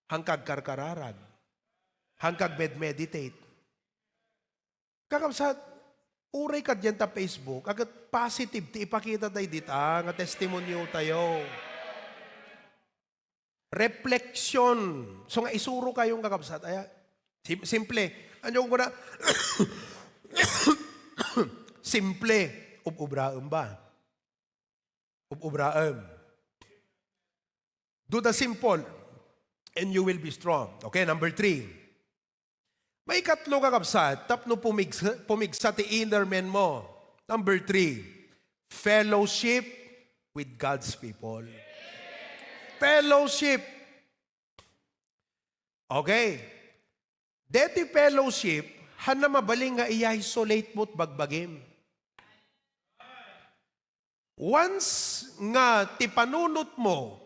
hangkag karkararag, hangkag med-meditate. Kakabsat, uray kadyan ta Facebook, agat positive ti ipakita tayo dita nga testimonyo tayo. Reflection. So nga isuro kayong kakabsat, aya, sim- simple. Ano yung kuna? Simple. Ub-ubraem ba? Ub-ubraem. Do the simple, and you will be strong. Okay, number three. Maikatlo, kakabsat, tapno pumigsa, pumigsa ti inner man mo. Number three, fellowship with God's people. Fellowship. Okay. Deti fellowship, hana mabalin nga i-isolate mo 't bagbagim. Once nga ti panunot mo,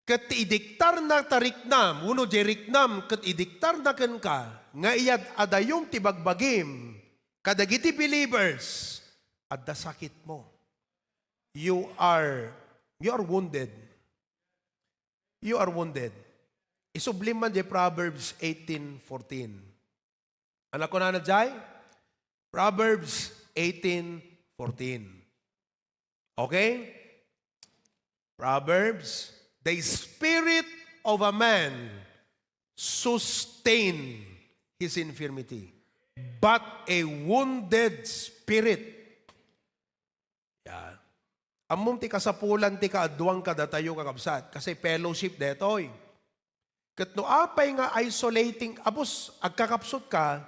ket ti idiktarna ta riknam, wenno di riknam ket idiktarna kenka, nga iyad-adayom ti bagbagim, kadagiti believers, adda sakit mo. You are, you are wounded. You are wounded. Isublim man di Proverbs eighteen fourteen. Ano kunana jay? Proverbs eighteen fourteen. Okay? Proverbs, "The spirit of a man sustain his infirmity, but a wounded spirit." Yan. Ammom ti kasapulan ti kaaduan kadatayo, kakabsat, kasi fellowship detoy. Ket no apay nga isolating, abus, agkakapsut ka,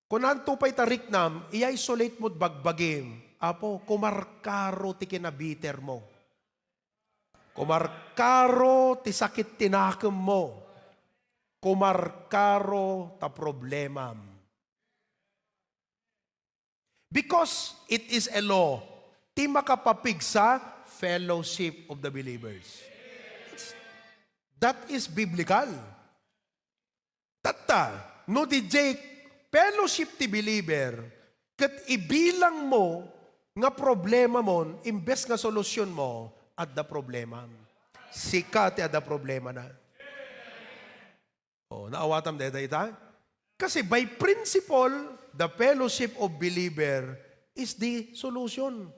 kunanto pay ta riknam, i-isolate mo't bagbagim, Apo, kumarkaro ti kinabiter mo. Kumarkaro ti sakit ti nakem mo. Kumarkaro ta problemam. Because it is a law, ti makapapigsa, fellowship of the believers. It's- that is biblical. Tatta, no di jay fellowship ti believer, ket ibilang mo nga problema mon, imbes nga solusyon mo, adda problema. Sika ti adda problema na. Oh, naawatam dayta ita? Kasi by principle, the fellowship of believer is the solution.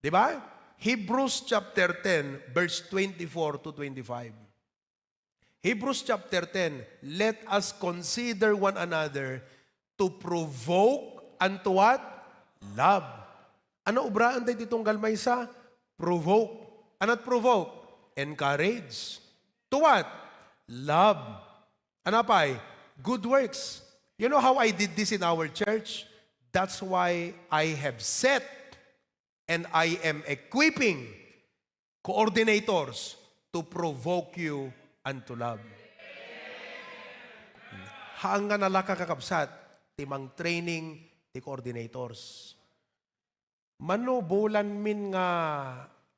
Di ba? Hebrews chapter ten, verse twenty-four to twenty-five. Hebrews chapter ten, "Let us consider one another to provoke unto what? Love." Ano obraan tayo ti tunggal maysa? Provoke. Anat provoke? Encourage. To what? Love. Ano pay? Good works. You know how I did this in our church? That's why I have set and I am equipping coordinators to provoke you unto love. Haan nga nalaka, kakabsat, ti mang-training ti coordinators. Mano bulanmin nga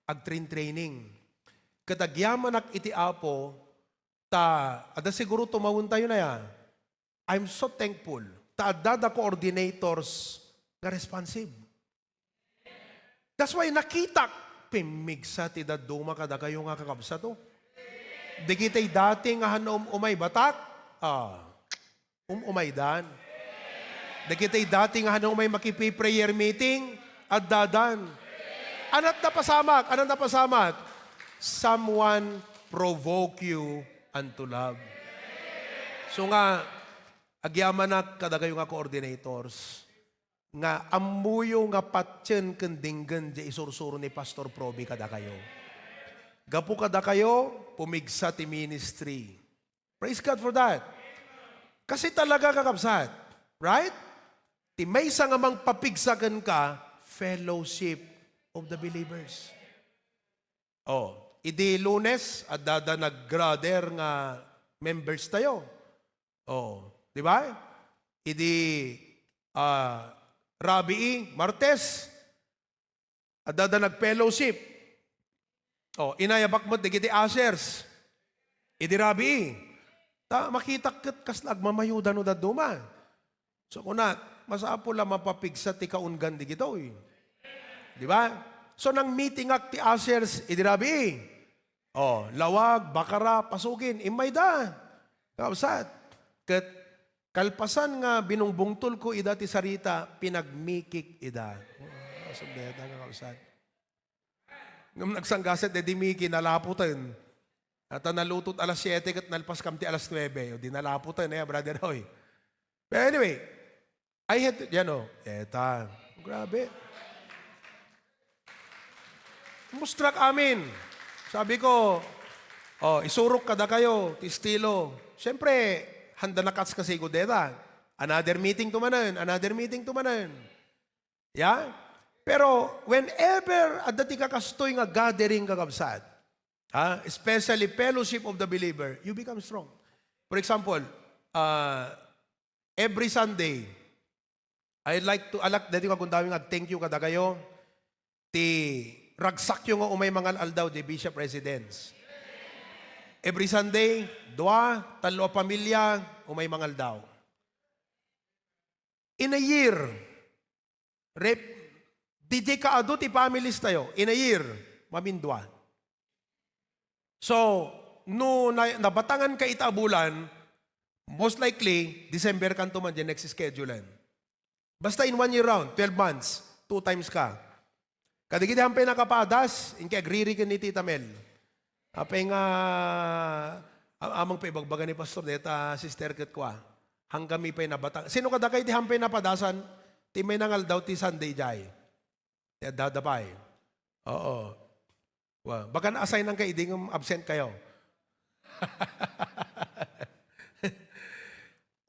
agtrain-training. Ket agyamanak iti Apo, ta adda siguro tumawentayo na ya. I'm so thankful ta adda da coordinators nga responsive. That's why nakitak, pimmigsa ti dadduma kadakayo nga kakabsat, oh. Dagiti dati nga han-, um-, umay batak, ah, um-, umaydan. Dagiti dati nga han-, umay makipi-prayer meeting, addadan. Anat napasamak, anat napasamak. Someone provoke you unto love. So nga, agyamanak kadakayo nga coordinators, nga ammoyo nga patien ken dinggen diay isursuro ni Pastor Proby kadakayo. Gapu kadakayo, pumigsa ti ministry. Praise God for that. Kasi talaga, kakabsat, right? Ti maysa nga mangpapigsa kenka, fellowship of the believers. Oh, idi Lunes, adda da nag-gather nga members tayo. Oh, di ba? Idi, ah, Rabii, Martes, adda da nag-fellowship. O, inayabak met dagiti ushers. Idi rabii. Ta, makitak ket kasla agmamayoda no dadduma. So, kuna, masapul a mapapigsa ti kaunggan digitoy. Di ba? So, nang meeting ak ti ushers, idi rabii. O, lawag, bakara, pasukin, immay da. Kakabsat. Ket kalpasan nga binungbungtolko ida ti sarita, pinagmikik ida. O, subdeta, kakabsat. Ngem nagsanggaset, dedi Miki, nalapoten. Ata nalutot alas siete ket nalpas kam ti alas nuebe. O, di nalapoten, eh, Brother Roy. But anyway, I had to, yan o, eta. Grabe. Mustrak amin. Sabi ko, "O, isurok kadakayo ti estilo." Siyempre, handa na kats kasi ko deta. Another meeting to manen, another meeting to manen. Yeah? Pero whenever adda ti kakastoy nga gathering, kakabsat, ha, especially fellowship of the believer, you become strong. For example, uh, every Sunday, I like to, alak, dati ko agundawing ag-thank you kadakayo, ti ragsakyo nga umay mangal-aldaw di Bishop Residence. Every Sunday, dua, tallo a pamilya, umay mangaldaw. In a year, rep-, didi kaadu ti families tayo. In a year, mamindua. So, no na-, nabatangan ka ita a bulan, most likely, December kanto man di next schedule. Basta in one year round, twelve months, two times ka. Kadagiti hampay nakapadas, inka agriri ken ni Tita Mel. Apay nga, a-, amang pa ibagbaga ni Pastor, deta sister ket kua. Hanggang mi pay nabatang. Sino kadakay ti hampay napadasan? Ti may nangaldaw ti Sunday jay. Ti adda da pay. Oo. Wa, baka na-assignan kayo, idi nga absent kayo.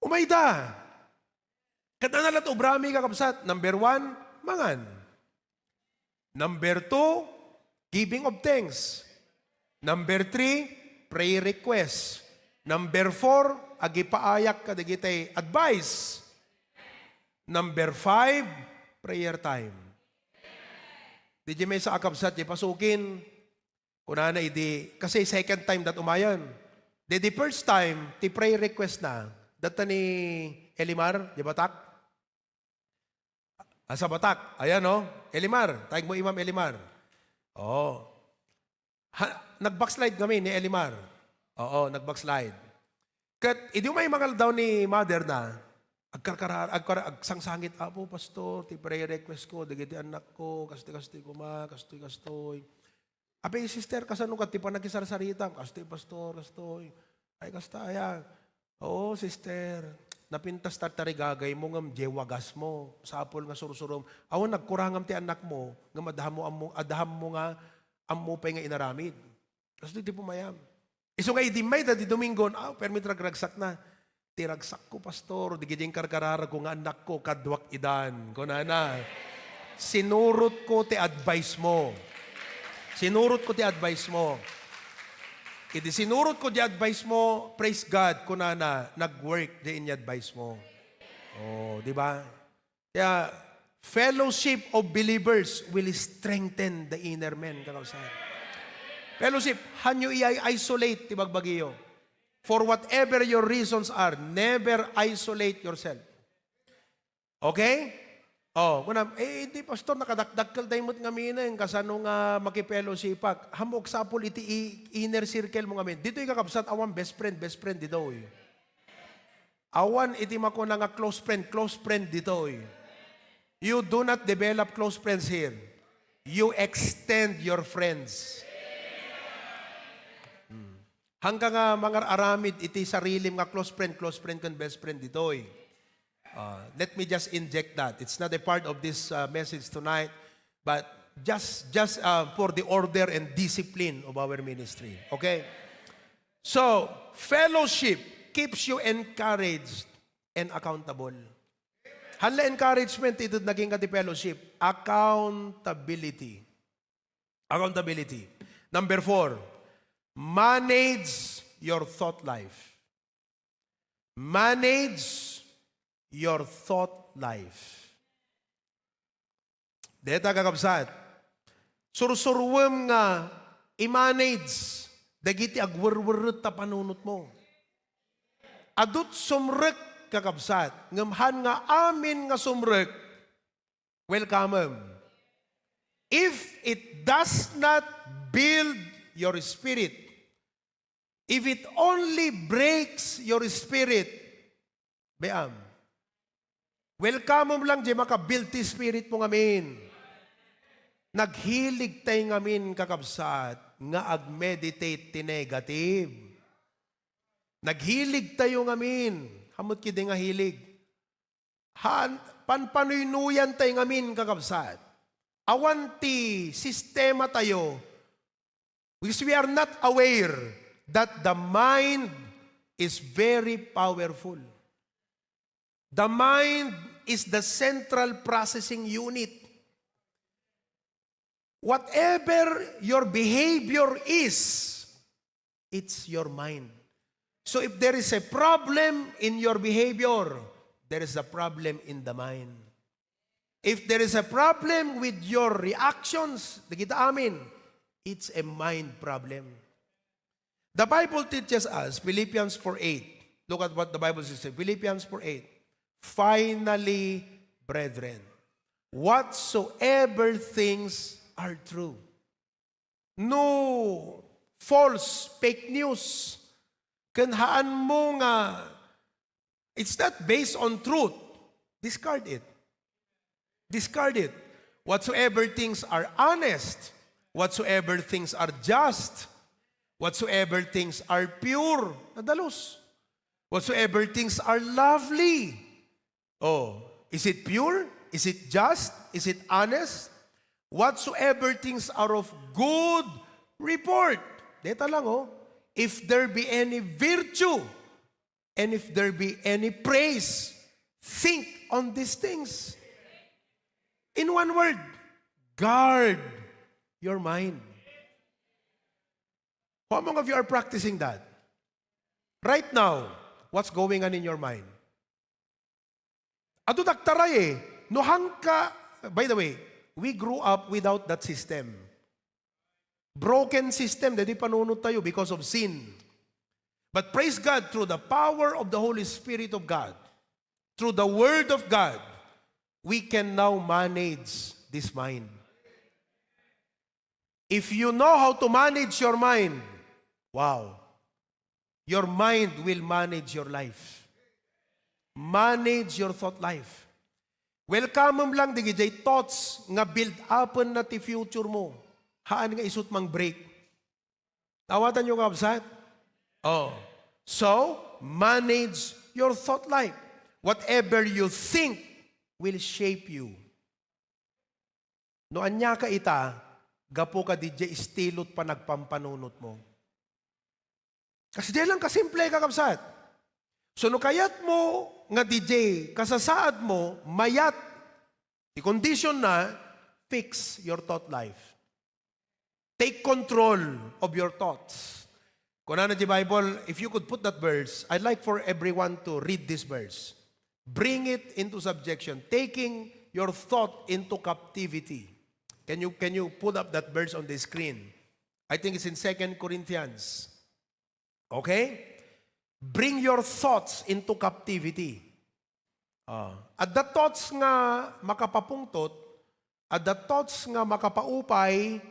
Umayda. Ket ania la't ubrami, kakabsat? Number one, mangan. Number two, giving of thanks. Number three, prayer request. Number four, agipaayak kadagiti advice. Number five, prayer time. Di di may sa akabsat, di pasukin. Kunana idi, kasi second time dat umayan. Di di first time, ti prayer request na. Data ni Elimar, di Batak? Ah, sa Batak. Ayan, no? Elimar, tayag mo, Imam Elimar. Oo. Ha, nag-backslide kami ni Elimar. Oo, nag-backslide. Ket, idi umay mangaldaw ni mother na, agkarkarar-, agkar-, agsangsangit, "Apo, Pastor, ti prayer request ko, dagiti anak ko, kastoy, kastoy, kuma, kastoy, kastoy." Abi, "Sister, kasano ka ti panakisarsaritam?" "Kastoy, Pastor, kastoy." "Ay, kasta aya." "Oo, sister, napintas tartarigagay mo ngem diay wagas mo. Sapul nga sursurom. Awan nagkurangam ti anak mo, ngem adda mo ammo, adda mo nga ammo pay nga inaramid." Kastoy ti pumayam. Isu nga idi mayda ti Domingon, aw, permi ti ragragsak na. "Ti ragsak ko, Pastor, dagiti inkarkararag ko nga anak ko, kaduak idan," kunana. "Sinurot ko ti advice mo. Sinurot ko ti advice mo." Idi sinurot ko ti advice mo, praise God, kunana, nag-work di inya advice mo. Oh, di ba? Kaya, fellowship of believers will strengthen the inner man, kakabsat. Fellowship, hanyo i-isolate ti bagbagiyo. For whatever your reasons are, never isolate yourself. Okay? Oh, kunam, "Eh, hindi, Pastor, nakadakdakkel tayo mo't ngamin, eh, kasano nga makipellowshipak?" Hammok sapul iti i-, inner circle mo ngamin. Ditoy, kakabsat, awan best friend, best friend, ditoy. Awan iti makuna nga close friend, close friend ditoy. You do not develop close friends here. You extend your friends. Hmm. Hangka nga mangar-aramid iti sarilim nga close friend, close friend ken best friend ditoy. Uh, let me just inject that. It's not a part of this, uh, message tonight, but just, just, uh, for the order and discipline of our ministry. Okay? So, fellowship keeps you encouraged and accountable. Haan la encouragement ti ited naging ka ti fellowship. Accountability. Accountability. Number four, manage your thought life. Manage your thought life. Deta, kakabsat, sursuruem nga i-manage dagiti agwerwerret ta panunotmo. Adut sumrek, kakabsat, ngem han nga amin nga sumrek, welcome. If it does not build your spirit, if it only breaks your spirit, Biam. Welcome lang di makabuild ti spirit mo ngamin. Naghilig tayo ngamin, kakabsat, nga ag-meditate ti negative. Naghilig tayo ngamin. Hamot kidi nga hilig. Han, panpanuynuyan tayo ngamin, kakabsat. Awan ti sistema tayo, because we are not aware that the mind is very powerful. The mind is the central processing unit. Whatever your behavior is, it's your mind. So if there is a problem in your behavior, there is a problem in the mind. If there is a problem with your reactions, dagita amin, it's a mind problem. The Bible teaches us, Philippians four eight. Look at what the Bible says, Philippians four eight. "Finally, brethren, whatsoever things are true." No false, fake news. Ken haan mo nga it's not based on truth. Discard it. Discard it. Whatsoever things are honest, whatsoever things are just, whatsoever things are pure, nadalus. Whatsoever things are lovely. Oh, is it pure? Is it just? Is it honest? Whatsoever things are of good report. Deta lang, oh. If there be any virtue, and if there be any praise, think on these things. In one word, guard your mind. How many of you are practicing that? Right now, what's going on in your mind? Adu daktaray eh. No hangka, by the way, we grew up without that system. Broken system, dagiti panunot tayo because of sin. But praise God, through the power of the Holy Spirit of God, through the Word of God, we can now manage this mind. If you know how to manage your mind, wow, your mind will manage your life. Manage your thought life. Welcome lang dagiti thoughts nga build upen na ti future mo. Haan nga isut mang break. Naawatan yo, kabsat? Oh. So, manage your thought life. Whatever you think will shape you. No ania ka ita, gapu ka didiay estilot panagpampanunot mo. Kas diay lang kasimple, kakabsat. So, no kayat mo nga didiay kasasaad mo, mayat, ti condition na, fix your thought life. Take control of your thoughts. Kunana ti Bible, if you could put that verse, I'd like for everyone to read this verse. Bring it into subjection, taking your thought into captivity. Can you, can you put up that verse on the screen? I think it's in Second Corinthians. Okay? Bring your thoughts into captivity. Ah, adda thoughts nga makapapungtot, adda thoughts nga makapaupay,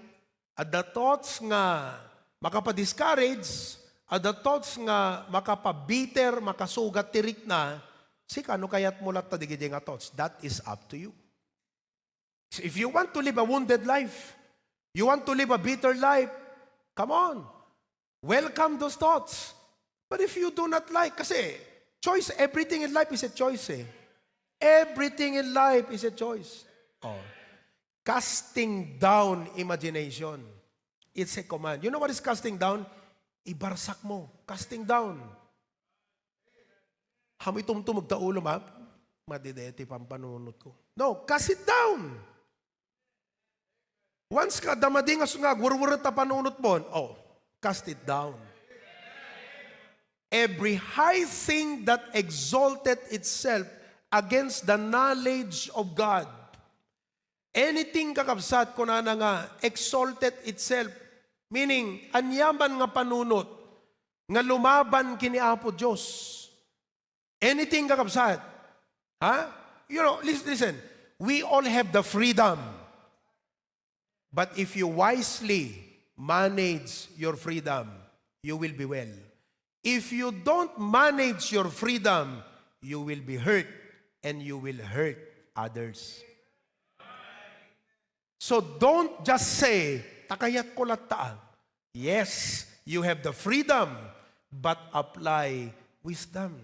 adda thoughts nga makapa-discourage, adda thoughts nga makapa-bitter, makasugat ti rikna. Sika, no kayat mo latta dagiti nga thoughts, that is up to you. So if you want to live a wounded life, you want to live a bitter life, come on, welcome those thoughts. But if you do not like, kasi choice, everything in life is a choice eh. Everything in life is a choice. Oh. Casting down imagination. It's a command. You know what is casting down? Ibarsak mo. Casting down. Haan mo itumtumog ta ulo, ma-, madideti pampanunot ko. No, cast it down. Once ka damadi nga su-, nga agwerwerret ta panunot mo, oh, cast it down. Every high thing that exalted itself against the knowledge of God, Anything, kakabsat, kunana nga exalted itself, meaning, aniaman nga panunot nga lumaban ken ni Apo Dios. Anything, kakabsat. Ha? You know, lis-, listen, we all have the freedom. But if you wisely manage your freedom, you will be well. If you don't manage your freedom, you will be hurt and you will hurt others. So don't just say, "Ta kayat ko latta." Yes, you have the freedom, but apply wisdom.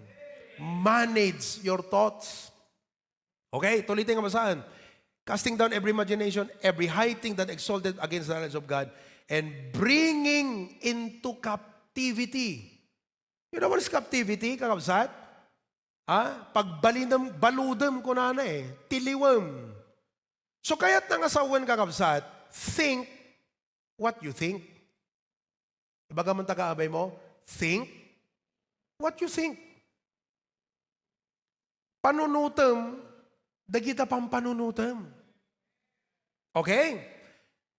Manage your thoughts. Okay, tuloy tayo nga basaan. "Casting down every imagination, every high thing that exalted against the knowledge of God, and bringing into captivity." You know what is captivity, kakabsat? Ha? Pagbalinem, baludem, kunana eh. Tiliwem. So, kayat na nga sawen, kakabsat, think what you think. Ibaga man ta kaabay mo, think what you think. Panunutem, dagita pampanunutem. Okay?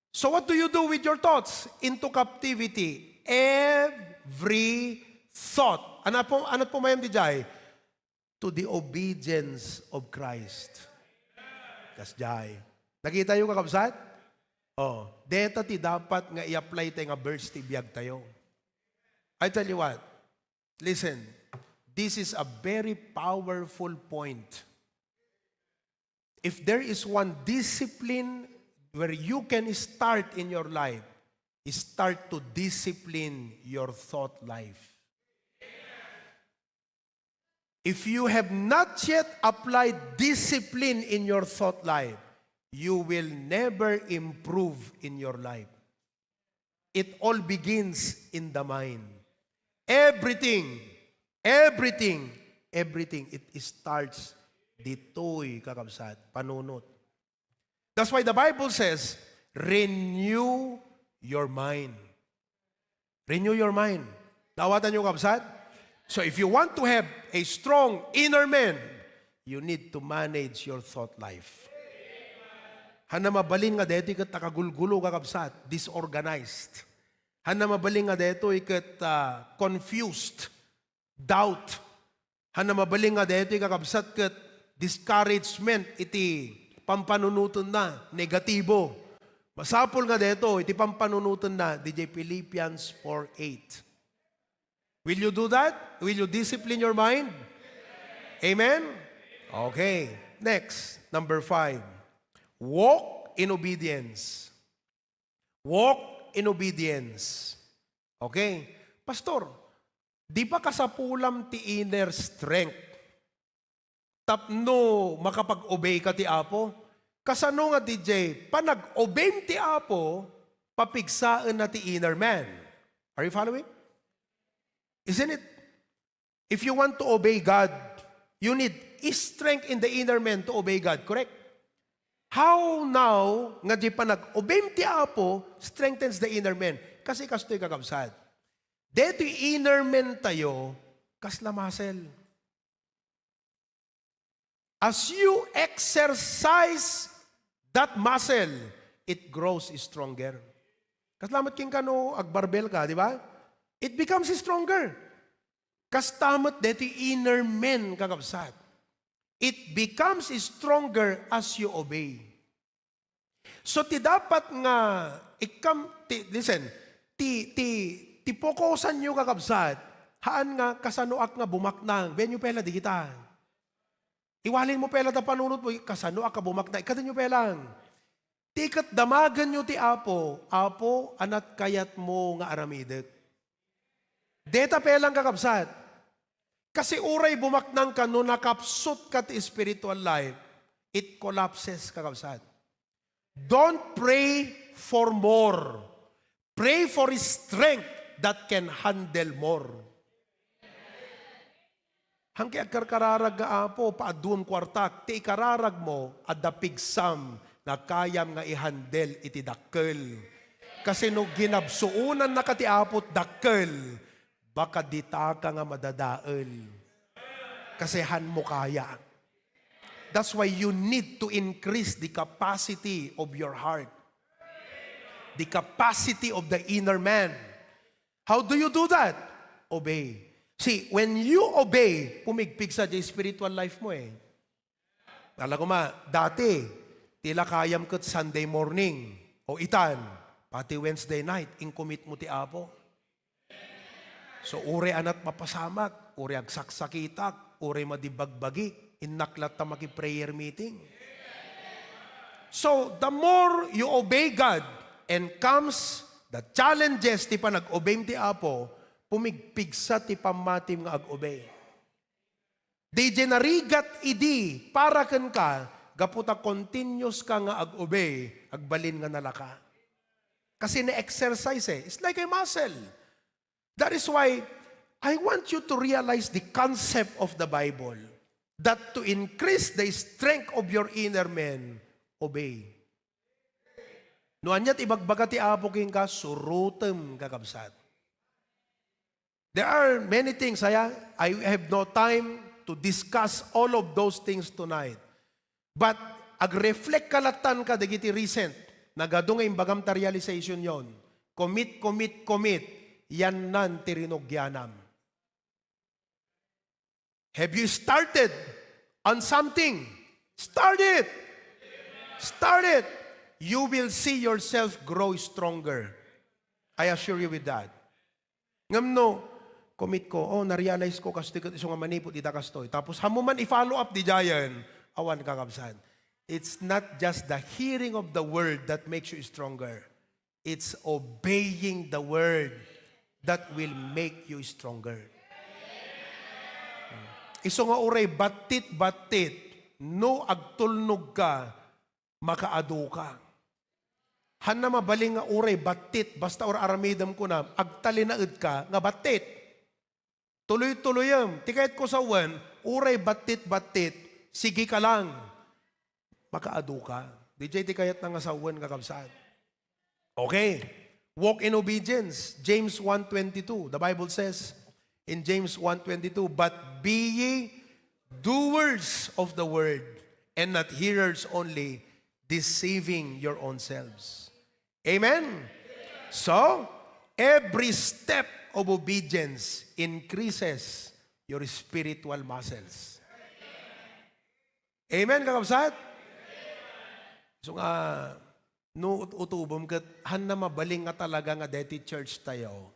So what do you do with your thoughts? Into captivity. Every thought. Ano po, ano po mayam di jay? To the obedience of Christ. Kasjay. Nakita yo, kakabsat? Oh, deta ti dapat nga i-apply tayo nga verse ti biag tayo. I tell you what, listen, this is a very powerful point. If there is one discipline where you can start in your life, start to discipline your thought life. If you have not yet applied discipline in your thought life, you will never improve in your life. It all begins in the mind. Everything, everything, everything, it starts ditoy, kakabsat, panunot. That's why the Bible says, "Renew your mind." Renew your mind. Naawatan niyo, kabsat? So if you want to have a strong inner man, you need to manage your thought life. Hanna mabalin nga daytoy ket nakagulgulo, kakabsat, disorganized. Hanna mabalin nga daytoy ket, ah, confused, doubt. Hanna mabalin nga daytoy, kakabsat, ket discouragement iti pampanunotenna, negatibo. Masapul nga daytoy iti pampanunotenna, D J Philippians four eight. Will you do that? Will you discipline your mind? Amen? Okay. Next, number five. Walk in obedience. Walk in obedience. Okay? Pastor, di ba kasapulam ti inner strength tapno makapag-obey ka ti Apo? Kasano nga D J, panag-obeyem ti Apo, papigsaenna ti inner man? Are you following? Isn't it? If you want to obey God, you need strength in the inner man to obey God, correct? How now nga di panag-obeyem ti Apo strengthens the inner man? Kasi kastoy, kakabsat. Detoy inner man tayo, kasla muscle. As you exercise that muscle, it grows stronger. Kasla met kenka no agbarbell ka, di ba? It becomes stronger. Kasta met detoy inner man, kakabsat. It becomes stronger as you obey. So, ti dapat nga ikam, ti, listen, ti, ti, ti fokusanyo, kakabsat, haan nga kasanoak nga bumaknang. Benyo pela, digita. Iwalin mo pela ta panunot mo, kasanoak nga bumaknang. Ikadin yo pelang. Ti ket damagen yo ti Apo, Apo, anat kayat mo nga aramidek. Deta pelang, kakabsat. Kasi uray bumaknang ka no nakapsut ka ti spiritual life, it collapses, kakabsat. Don't pray for more. Pray for strength that can handle more. Hangki agkarkararag nga, Apo, paaduem kuartak, ti ikararag mo, adda pigsam nga kayam nga i-handle iti dakkel. Kasi no ginabsuonannaka ti Apo ti dakkel, baka ditaka nga madadael. Kasi han mo kaya. That's why you need to increase the capacity of your heart, the capacity of the inner man. How do you do that? Obey. See, when you obey, pumigpigsa di spiritual life mo eh. Talaga ma, dati, tila kayam ket Sunday morning, o itan, pati Wednesday night, incommit mo ti Apo. So, uray anat mapasamak, uray agsaksakitak, uray madibagbagik, innak latta maki-prayer meeting. So, the more you obey God and comes the challenges ti panag-obeyem ti Apo, pumigpigsa ti pammatim nga ag-obey. Diay narigat idi para kenka, gapu ta continuous ka nga ag-obey, agbalin nga nalaka. Kasi na-exercise eh. It's like a muscle. That is why I want you to realize the concept of the Bible, that to increase the strength of your inner man, obey. No ania ti ibagbaga ti Apo kenka, surotem, kakabsat. There are many things, aya, I have no time to discuss all of those things tonight. But agreflektka lattan kadagiti recent, nagadu nga imbagam ta realizationyon. Commit, commit, commit. Yannan ti rinugianam. Have you started on something? Start it! Start it! You will see yourself grow stronger. I assure you with that. Ngem no, commit ko, oh, na-realize ko kastoy ket isu nga manipud ita kastoy. Tapos, hammo man i-follow up diay, awan, kakabsat. It's not just the hearing of the word that makes you stronger. It's obeying the word that will make you stronger. Isu nga uray battit-battit, no agtulnog ka, makaadu ka. Hanna mabalin nga uray battit, basta ur-aramidem kunam, agtalinaed ka nga battit. Tuloy-tuloyem. Ti kayatko sawen, uray battit-battit, sige ka lang. Makaadu ka. Diay ti kayatna nga sawen, kakabsat. Okay. Walk in obedience. James one twenty-two, the Bible says in James one twenty-two, "But be ye doers of the word, and not hearers only, deceiving your own selves." Amen? So, every step of obedience increases your spiritual muscles. Amen, kakabsat? So nga, no ut-, utubom ket, hanna mabalin nga talaga nga deti church tayo.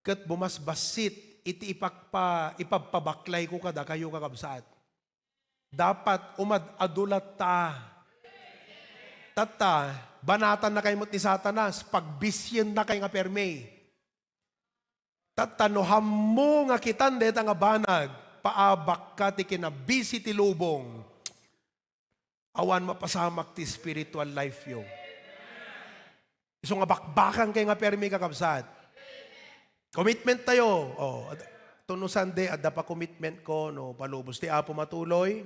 Ket bumasbassit iti ipakpa-, ipabpabaklayko kadakayo, kakabsat. Dapat umad-adu latta. Tatta, banatannakay met ni Satanas, pagbisiennakay nga permi. Tatta, no hammo nga kitan dayta nga banag, paabakka ti kinabisi ti lubong. Awan mapasamak ti spiritual life yo. Isu nga bakbakan kay nga permi, kakabsat. Commitment tayo. Oh, ad-, to no Sunday, adda pa commitment ko, no, palubos ti Apo matuloy.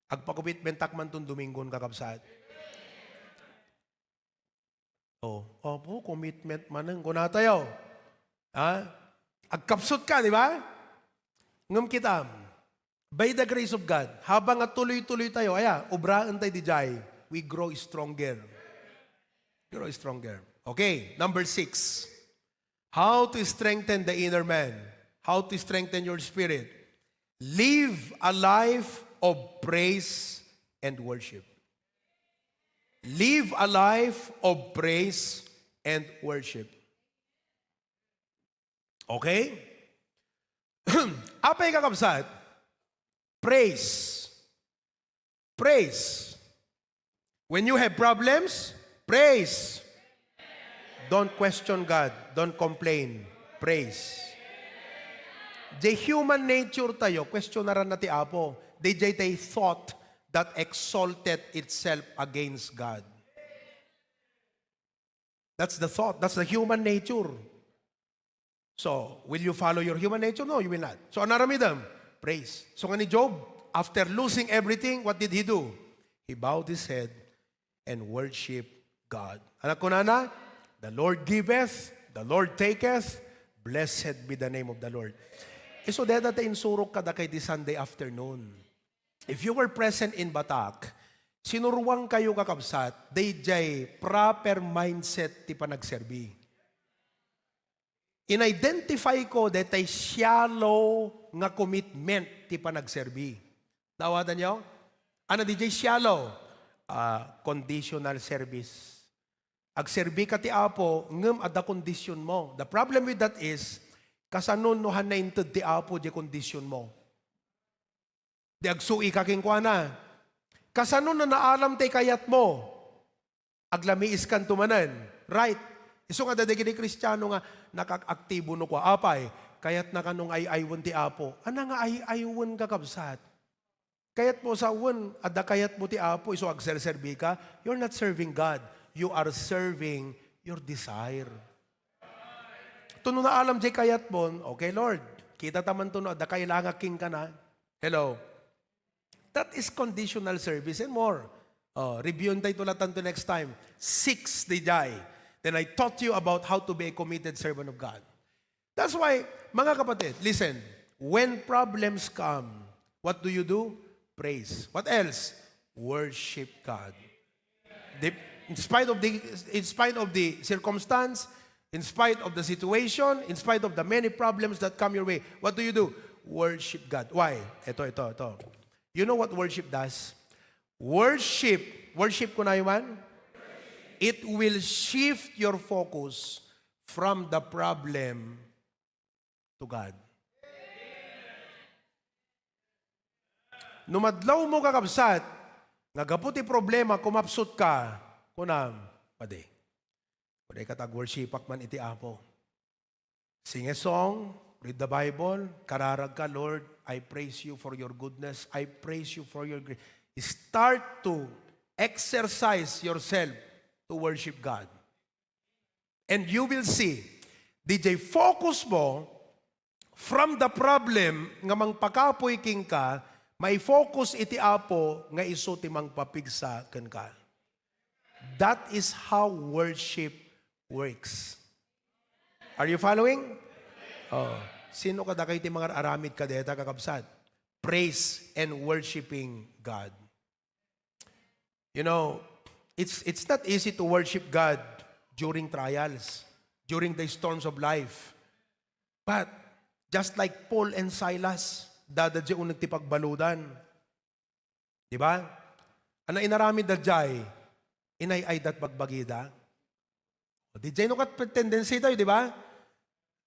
Agpa-commitment tak man ton Domingon, kakabsat. Oh, opo, commitment manen. Kuna tayo. Ha? Agkapsut ka, di ba? Ngem kitam, by the grace of God, habang nga tuloy-tuloy tayo, aya, obraen tayo diay, we grow stronger. Grow stronger. Okay, number six. How to strengthen the inner man. How to strengthen your spirit. Live a life of praise and worship. Live a life of praise and worship. Okay? Apay, kakabsat, praise. Praise. When you have problems, praise. Don't question God. Don't complain. Praise. Diay human nature tayo, questionaran na ti Apo. Diay, diay thought that exalted itself against God. That's the thought. That's the human nature. So, will you follow your human nature? No, you will not. So, ano aramidem? Praise. So, nga ni Job, after losing everything, what did he do? He bowed his head and worship God. Anak ko, nana, "The Lord giveth, the Lord taketh, blessed be the name of the Lord." Isu dayta ti insurok kadakay ti Sunday afternoon. If you were present in Batac, sinuruan kayo, kakabsat, dayjay proper mindset ti panagserbi. In-identify ko daytay shallow nga commitment ti panagserbi. Naawatan niyo? Ano dayjay shallow? Ah, conditional service. Agserbi ka ti Apo, ngem adda kondisyon mo. The problem with that is, kasano no han nainted ti Apo di kondisyon mo? Di agsui ka kenkuana. Kasano no naaram ti kayat mo? Aglamiis kanto manen. Right? Isu nga dagiti Kristiano nga nakakaktibo no kua, "Apay, kayatna kano nga ay-aywen ti Apo." Ana nga ay-aywen, kakabsat? Kayat mo sa wen, adda kayat mo ti Apo, isu agserserbi ka, you're not serving God. You are serving your desire. Tuno naaram jay kayat mo, "Okay, Lord, kita ta man tuno, adda kailangan king kana." Hello? That is conditional service and more. Oh, review tayo to latan to next time. Six, dayjay. Then I taught you about how to be a committed servant of God. That's why, mga kapatid, listen, when problems come, what do you do? Praise. What else? Worship God. The, in spite of the in spite of the circumstance, in spite of the situation, in spite of the many problems that come your way, what do you do? Worship God. Why? Ito, ito, ito. You know what worship does? Worship, worship ko na man, it will shift your focus from the problem to God. No madlaw mo, kakabsat, nga gapu ti problema, kumapsut ka, kunam, "Padi, padi ka tag-worshipak man iti Apo." Sing a song, read the Bible, kararag ka, "Lord, I praise you for your goodness. I praise you for your grace." Start to exercise yourself to worship God. And you will see, dayjay focus mo from the problem nga mangpakapoy kenka, mai-focus iti Apo nga isu ti mangpapigsa kenka. That is how worship works. Are you following? Oh, sino kadakayo ti mangar-aramid kadeta, kakabsat? Praise and worshiping God. You know, it's, it's not easy to worship God during trials, during the storms of life. But just like Paul and Silas, dada di uneg ti pagbaludan. Di ba? Ano inaramid da jay? Inay-ay dat bagbagida. O, di jay no kat tendency tayo, di ba?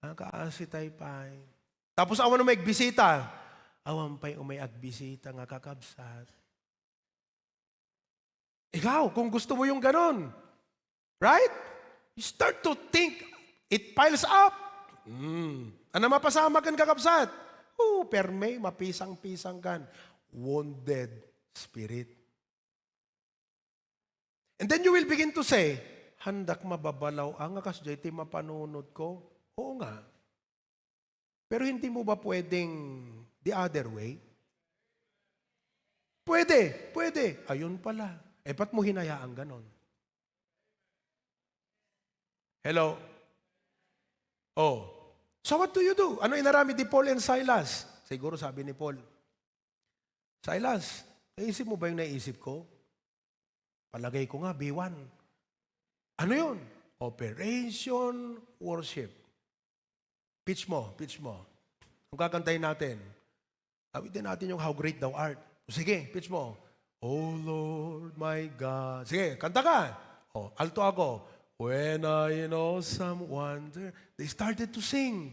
Ah, kaasi tayo pay. Tapos awan umay agbisita. Awan pay umay agbisita nga kakabsat. Ikaw, kung gusto mo yung ganon, right? You start to think, it piles up. Mm. Ano mapasamak kan, kakabsat? Oh, perme, mapisang-pisang kan. Wounded spirit. And then you will begin to say, "Handak mababalaw, ah, nga kasdiay ti mapanunot ko." Oo nga. Pero hindi mo ba pwedeng the other way? Pwede, pwede. Ayun pala. Eh, ba't mo hinayaan ganon? Hello? Oh. So what do you do? Ano inaramid ni Paul and Silas? Siguro sabi ni Paul, "Silas, naisip mo ba yung naisip ko? Palagay ko nga, B one." Ano yun? Operation Worship. Pitch mo, pitch mo. Kung kakantahin natin, awitin natin yung How Great Thou Art. Sige, pitch mo. "Oh Lord, my God." Sige, kanta ka. Oh, alto ako. "When I in awesome wonder." They started to sing.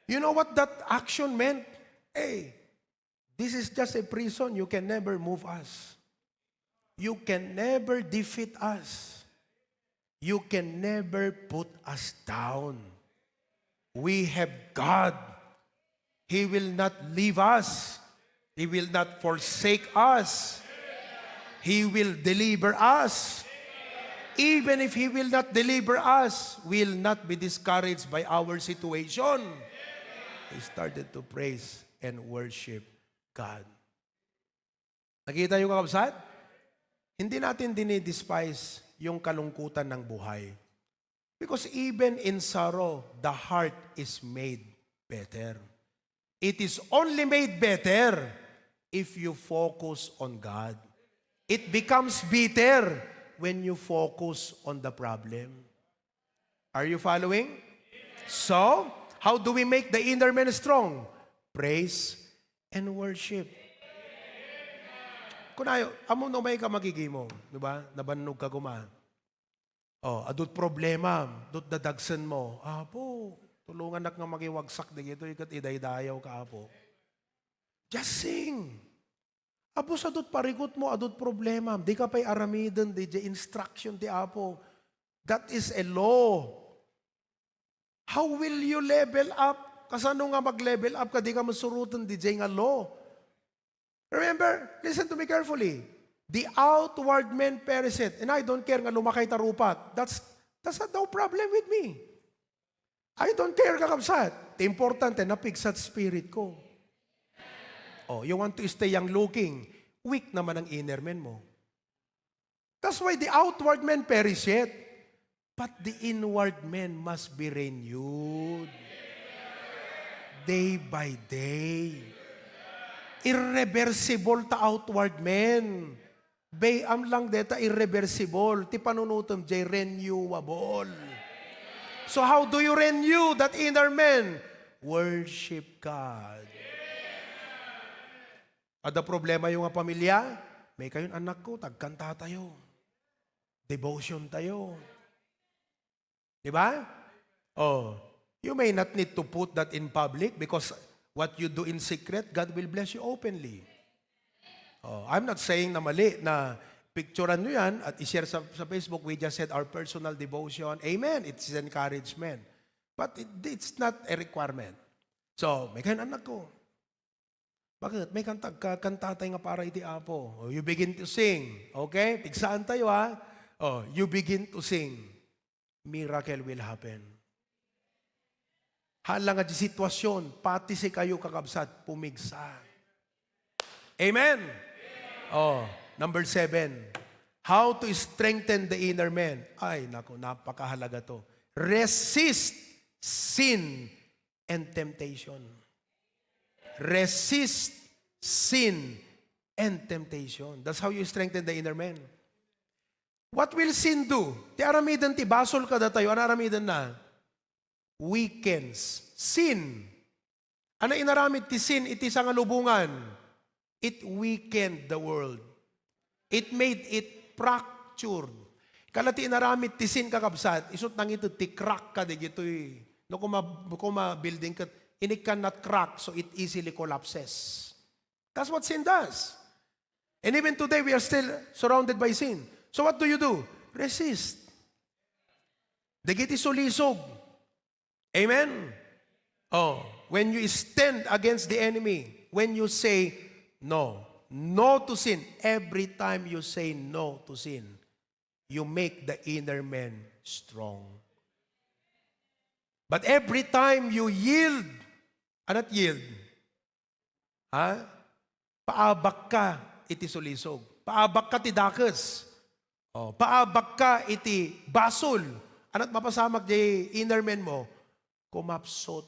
You know what that action meant? Hey, this is just a prison. You can never move us. You can never defeat us. You can never put us down. We have God. He will not leave us. He will not forsake us. He will deliver us. Even if He will not deliver us, we'll not be discouraged by our situation. They started to praise and worship God. Nakita yung, kakabsat? Hindi natin dinidespise yung kalungkutan ng buhay. Because even in sorrow, the heart is made better. It is only made better if you focus on God. It becomes bitter when you focus on the problem. Are you following? So, how do we make the inner man strong? Praise and worship. Kunayo, ammom no umay ka magigimo, di ba? Nabannog ka koma. Oh, adut problema, adut dadagsen mo. Apo, tulongannak nga makiwagsak dagitoy ket idaydayaw ka, Apo. Just sing. Apo, sa adut parikut mo, adut problema, di ka pay aramiden, di, di instruction ti Apo. That is a law. How will you level up? Kasano nga mag-level up ka, di ka masuroten, di jay nga law? Remember, listen to me carefully. The outward man perisheth. And I don't care nga lumakay ta rupat. That's, that's not no problem with me. I don't care, kakabsat. Ti importante, napigsa ti spirit ko. Oh, you want to stay young looking, weak naman ang inner man mo. That's why the outward man perisheth, but the inward man must be renewed day by day. Irreversible ta outward man. Bay-am lang deta irreversible. Ti panunutem jay renewable. So how do you renew that inner man? Worship God. Adda problema yo nga pamilya? May kayon, anak ko, tagkanta tayo. Devotion tayo. Di ba? Oh, you may not need to put that in public because what you do in secret, God will bless you openly. Oh, I'm not saying na mali na picturean nyo yan at i-share sa, sa Facebook. We just said our personal devotion. Amen. It's encouragement. But it, it's not a requirement. So, may kayon, anak ko. Bakit? May kanta, ka-, kanta tayo nga para iti Apo. Oh, you begin to sing. Okay? Pigsaan tayo, ha? Oh, you begin to sing. Miracle will happen. Hala nga di sitwasyon, pati si kayo, kakabsat, pumigsa. Amen? Oh, number seven. How to strengthen the inner man. Ay, naku, napakahalaga to. Resist sin and temptation. Resist sin and temptation. That's how you strengthen the inner man. What will sin do? Ti aramiden ti basol kadatayo, ano aramiden na? Weakens. Sin. Ano inaramid ti sin iti sangalubongan? It weakened the world. It made it fractured. Kala ti inaramid ti sin, kakabsat, isut nangited ti crack ka dagitoy. No, kuma, kuma building ket, and it cannot crack, so it easily collapses. That's what sin does. And even today, we are still surrounded by sin. So what do you do? Resist. Dagiti sulisog. Amen? Oh, when you stand against the enemy, when you say no, no to sin, every time you say no to sin, you make the inner man strong. But every time you yield, anat yield? Ha? Paabak ka iti sulisog. Paabak ka ti dakes. Oh, paabak ka iti basol. Anat mapasamak di inner man mo? Kumapsot.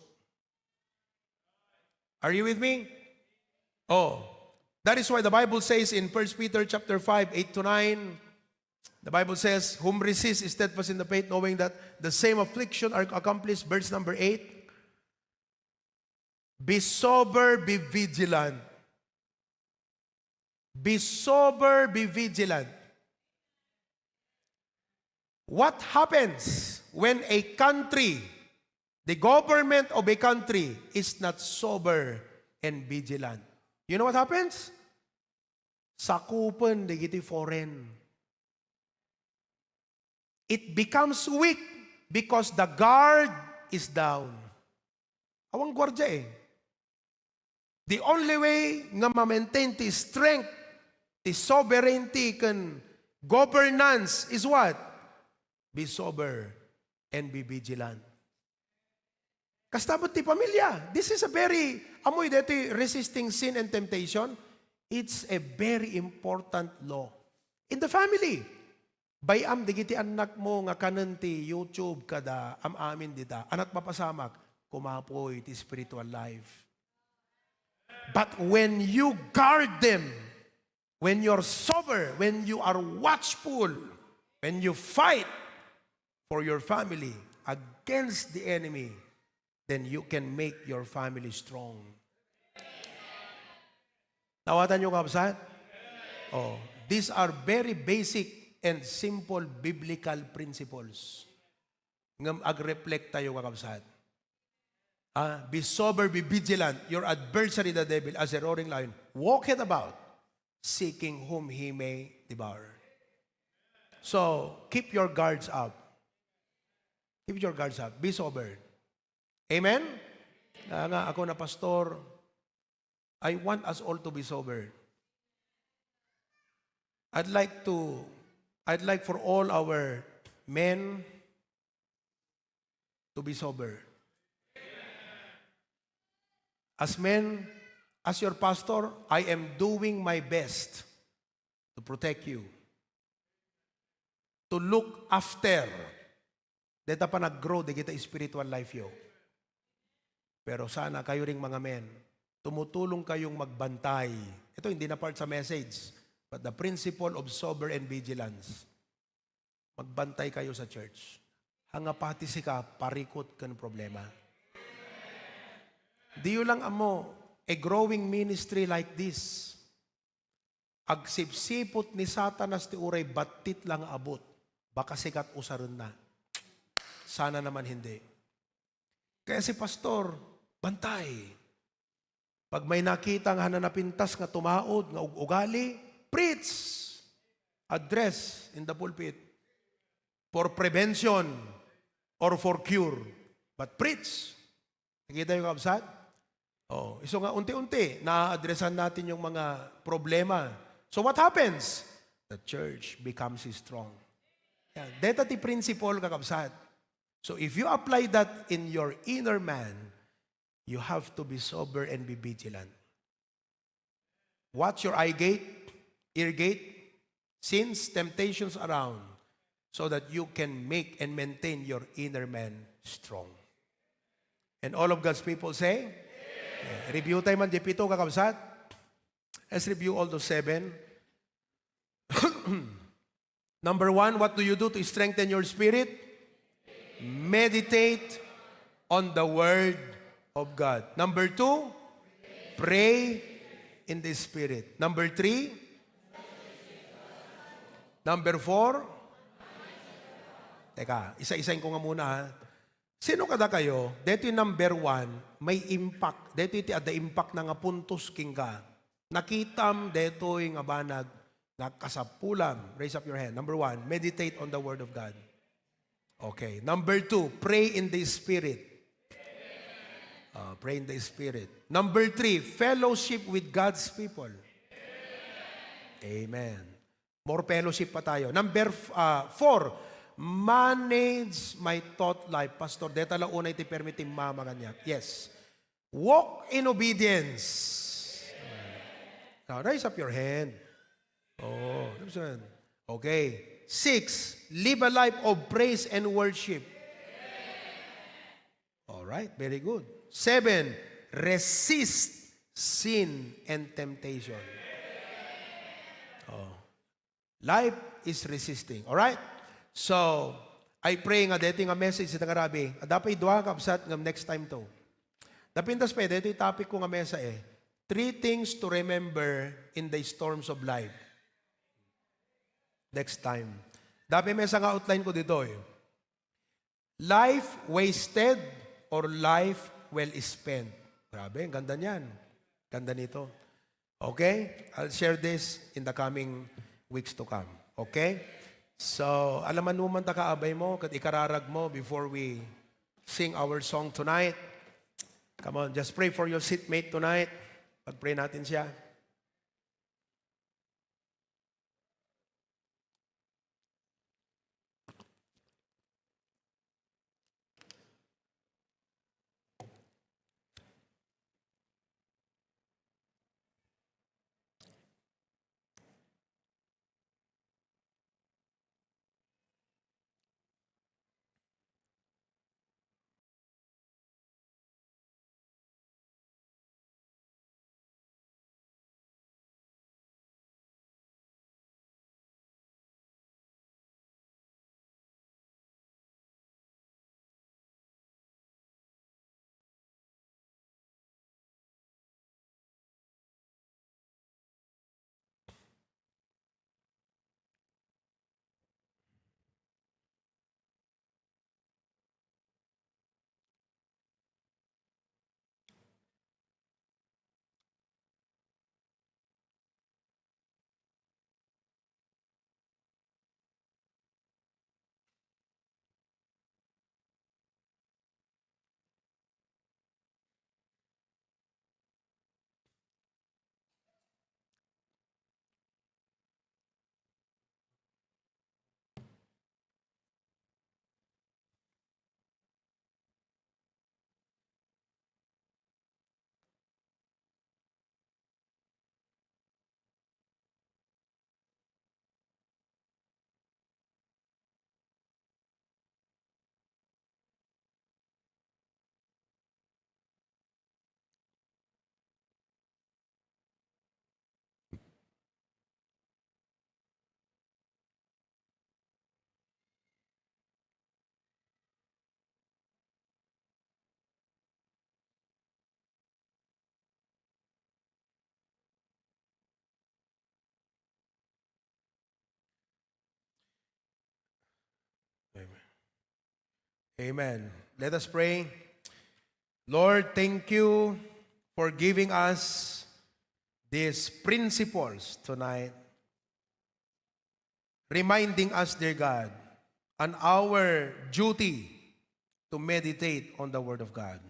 Are you with me? Oh, that is why the Bible says in First Peter chapter five, eight to nine, the Bible says, "Whom resist is steadfast in the faith, knowing that the same affliction are accomplished." Verse number eight, "Be sober, be vigilant." Be sober, be vigilant. What happens when a country, the government of a country, is not sober and vigilant? You know what happens? Sakupen dagiti foreign. It becomes weak because the guard is down. Awan guardia eh. The only way nga ma-maintain ti strength, ti sovereignty, ken governance is what? Be sober and be vigilant. Kasta met ti pamilya. This is a very, amoy deti resisting sin and temptation. It's a very important law. In the family, bay-am dagiti annakmo nga kanen ti YouTube kada am-amin dita. Anat mapasamak, kumapoy ti spiritual life. But when you guard them, when you're sober, when you are watchful, when you fight for your family against the enemy, then you can make your family strong. Naawatan niyo, kabsat? Oh, these are very basic and simple biblical principles. Ngem ag-reflect tayo, kakabsat. Ah, be sober, be vigilant. Your adversary, the devil, as a roaring lion, walketh about, seeking whom he may devour. So, keep your guards up. Keep your guards up. Be sober. Amen? Kaya nga, ako na pastor, I want us all to be sober. I'd like to, I'd like for all our men to be sober. As men, as your pastor, I am doing my best to protect you, to look after. Deta pa nag-grow dagiti spiritual life yo. Pero sana kayo ring mga men, tumutulong kayong magbantay. Ito, hindi na part sa message, but the principle of sober and vigilance. Magbantay kayo sa church. Hangapati sika, parikot ken problema. Diyo lang ammo, a growing ministry like this, agsipsiput ni Satanas ti uray battit la nga abut, baka sika ti usarenna. Sana naman hindi. Kaya si pastor, bantay. Pag may nakita nga hananapintas nga tumaod, nga ug-ugali, preach! Address in the pulpit for prevention or for cure. But preach! Nakita niyo, kabsat? Oh, isu nga unti-unti, na-addressan natin yung mga problema. So what happens? The church becomes strong. Yan. Deta ti principle, kakabsat. So if you apply that in your inner man, you have to be sober and be vigilant. Watch your eye gate, ear gate, since temptations around, so that you can make and maintain your inner man strong. And all of God's people say, eh, review tayo man, di pito, kakabsat. Let's review all those seven. Number one, what do you do to strengthen your spirit? Meditate on the Word of God. Number two, pray in the Spirit. Number three, number four, teka, isa-isain ko nga muna, ha. Sino kadakayo? Detoy number one, may impact. Detoy ti adda impact na nga puntos kenka. Nakitam detoy nga banag nga kasapulam. Raise up your hand. Number one, meditate on the Word of God. Okay. Number two, pray in the Spirit. Uh, pray in the Spirit. Number three, fellowship with God's people. Amen. More fellowship pa tayo. Number f-, ah, four, manage my thought life. Pastor, deta la unay ti permi ti mama kaniak. Yes. Walk in obedience. Now, raise up your hand. Oh, raise your hand. Okay. Six, live a life of praise and worship. All right, very good. Seven, resist sin and temptation. Oh. Life is resisting. All right? So, I pray nga deti nga message ita nga rabii, adda pay dua, kabsat, nga next time to. Napintas pay, deti topic ko nga mesa eh. Three things to remember in the storms of life. Next time. Adda pay mesa nga outline ko ditoy. Life wasted or life well spent? Grabe, ang ganda niyan. Ganda nito. Okay? I'll share this in the coming weeks to come. Okay? So, alamanuman ta kaabay mo, ket ikararag mo before we sing our song tonight. Come on, just pray for your seatmate tonight. Pag-pray natin siya. Amen. Let us pray. Lord, thank you for giving us these principles tonight, reminding us, dear God, on our duty to meditate on the Word of God.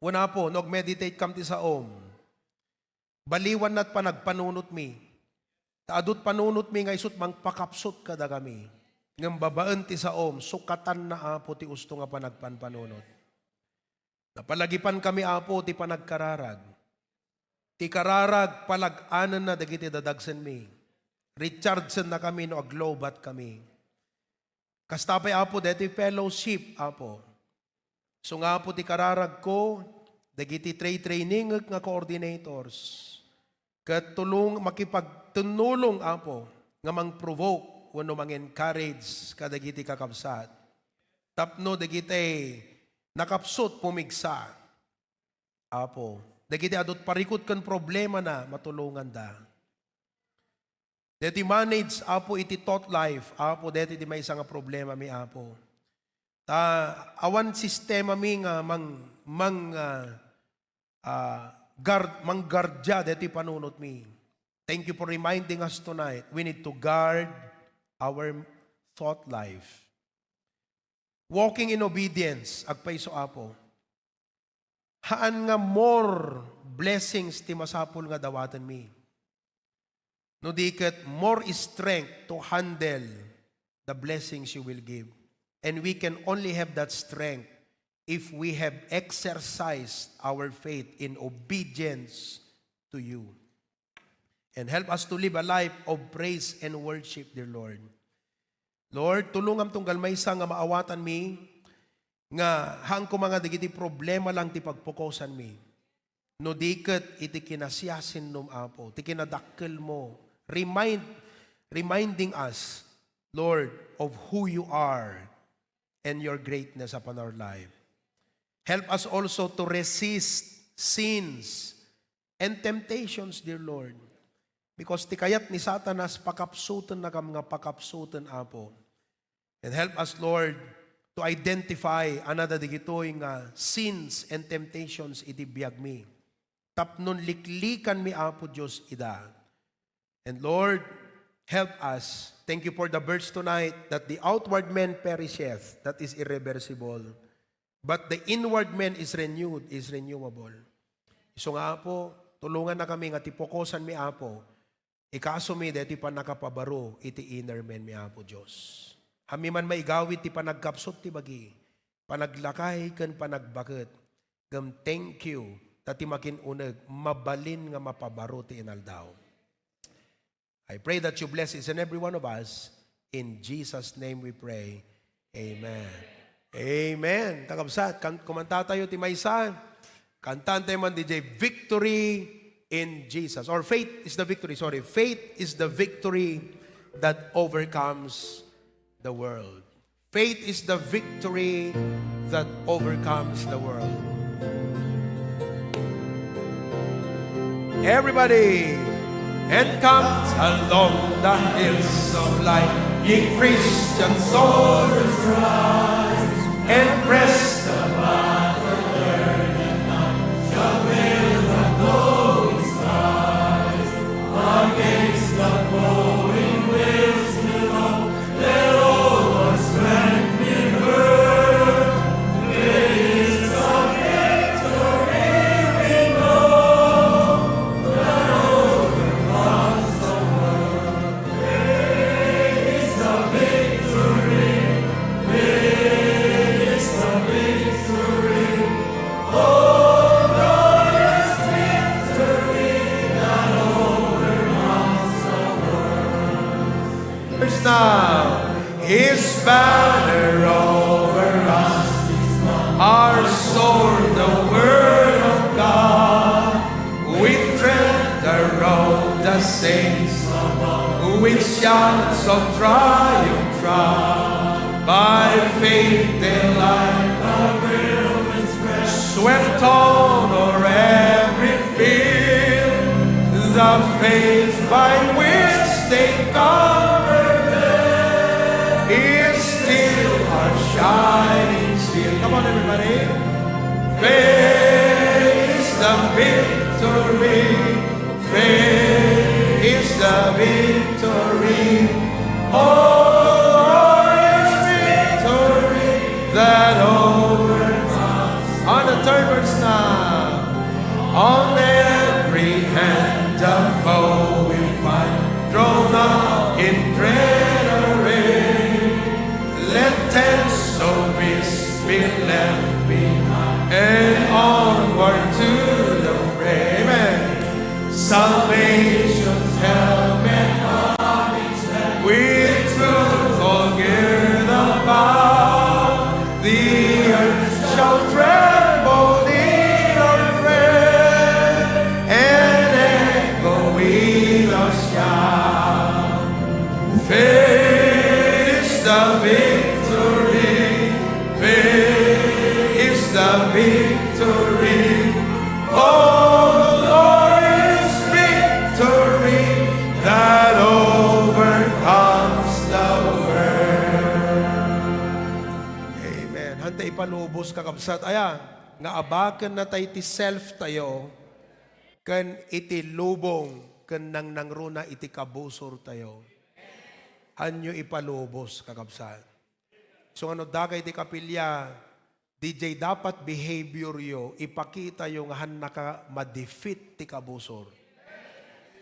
Wen, Apo, no ag-meditate kam ti saom, baliwanna ti panagpanunotmi. Ta adu ti panunotmi nga isut' mangpakapsut kadakami. Ngem babaen ti saom, sukatanna, Apo, ti usto nga panagpanpanunot. Napalagipankami, Apo, ti panagkararag. Ti kararag, palag-anenna dagiti dadagsenmi. Rechargesennakami no aglobatkami. Kasta pay, Apo, daytoy fellowship, Apo. Isu nga, Apo, ti kararagko, dagiti tray-trainingek nga coordinators, ket tulong, makipagtunnulong, Apo, nga mang-provoke wenno mang-encourage kadagiti kakabsat tapno dagiti nakapsut pumigsa, Apo. Dagiti adu ti parikut ken problemana, matulonganda. Deti manage, Apo, iti thought life, Apo, deti ti maysa nga problemami, Apo. Ta awan sistemami nga mang-, mang-, ah, ah, guard, mangguardia deti panunotmi. Thank you for reminding us tonight. We need to guard our thought life. Walking in obedience, agpayso, Apo. Haan nga more blessings ti masapul nga dawatenmi. No di ket more strength to handle the blessings you will give. And we can only have that strength if we have exercised our faith in obedience to you. And help us to live a life of praise and worship, dear Lord. Lord, tulongam tunggal maysa nga maawatanmi nga haan koma nga dagiti problema lang ti pagpokusanmi. No di ket iti kinasiasinnom, Apo, ti kinadakkelmo, remind, reminding us, Lord, of who you are and your greatness upon our life. Help us also to resist sins and temptations, dear Lord. Because ti kayat ni Satanas, pakapsutennakam nga pakapsuten, Apo. And help us, Lord, to identify another dagitoy nga sins and temptations iti biagmi. Tapnon liklikanmi, Apo Dios, ida. And Lord, help us. Thank you for the verse tonight that the outward man perisheth, that is irreversible. But the inward man is renewed, is renewable. Isu nga, Apo, tulongannakami nga ti pokusanmi, Apo, ikasomi daytoy pannakapabaro iti inner man mi, Apo Dios. Haanmi man maigawid ti panagkapsut ti bagi, panaglakay ken panagbaket. Ngem thank you ta ti makin-uneg mabalin nga mapabaro ti inaldaw. I pray that you bless each and every one of us. In Jesus' name we pray. Amen. Amen. Kakabsat, kan-, kumanta tayo ti maysa. Kantaentayo man D J, Victory in Jesus. Or Faith is the Victory, sorry. Faith is the victory that overcomes the world. Faith is the victory that overcomes the world. Everybody, and comes along the hills of light, ye Christian soldiers rise, and press the battle early night, shall build the glowing skies against the foe in waves below. Verse now. His banner over us is our sword, the word of God. We tread the road the saints with shouts of triumph trod. By faith and light, swept on o'er every field, the faith by which they covered them. Is still our shining shield. Come on, everybody. Faith is the victory. Faith is the victory. Oh, glorious victory that overcomes. On the third verse now. On every hand the foe will fight, drawn up in dread array. Let tents of peace be left behind, and onward to the fray. Amen. Salvation's helmet with truth all girt about, the earth shall tremble in our prayer, and echo with our shout. Faith is the victory, faith is the victory. Oh, glorious victory that overcomes the world. Amen. Hanta ipalubos, kakabsat. Aya, nga abaken na tay ti self tayo, ken iti lubong, ken nangnangruna iti kabusor tayo. Hanyo ipalubos, kakabsat. So, ano, dagay ti kapilya, D J, dapat behavior yo, ipakita yo nga hannaka ma-defeat ti kabusor.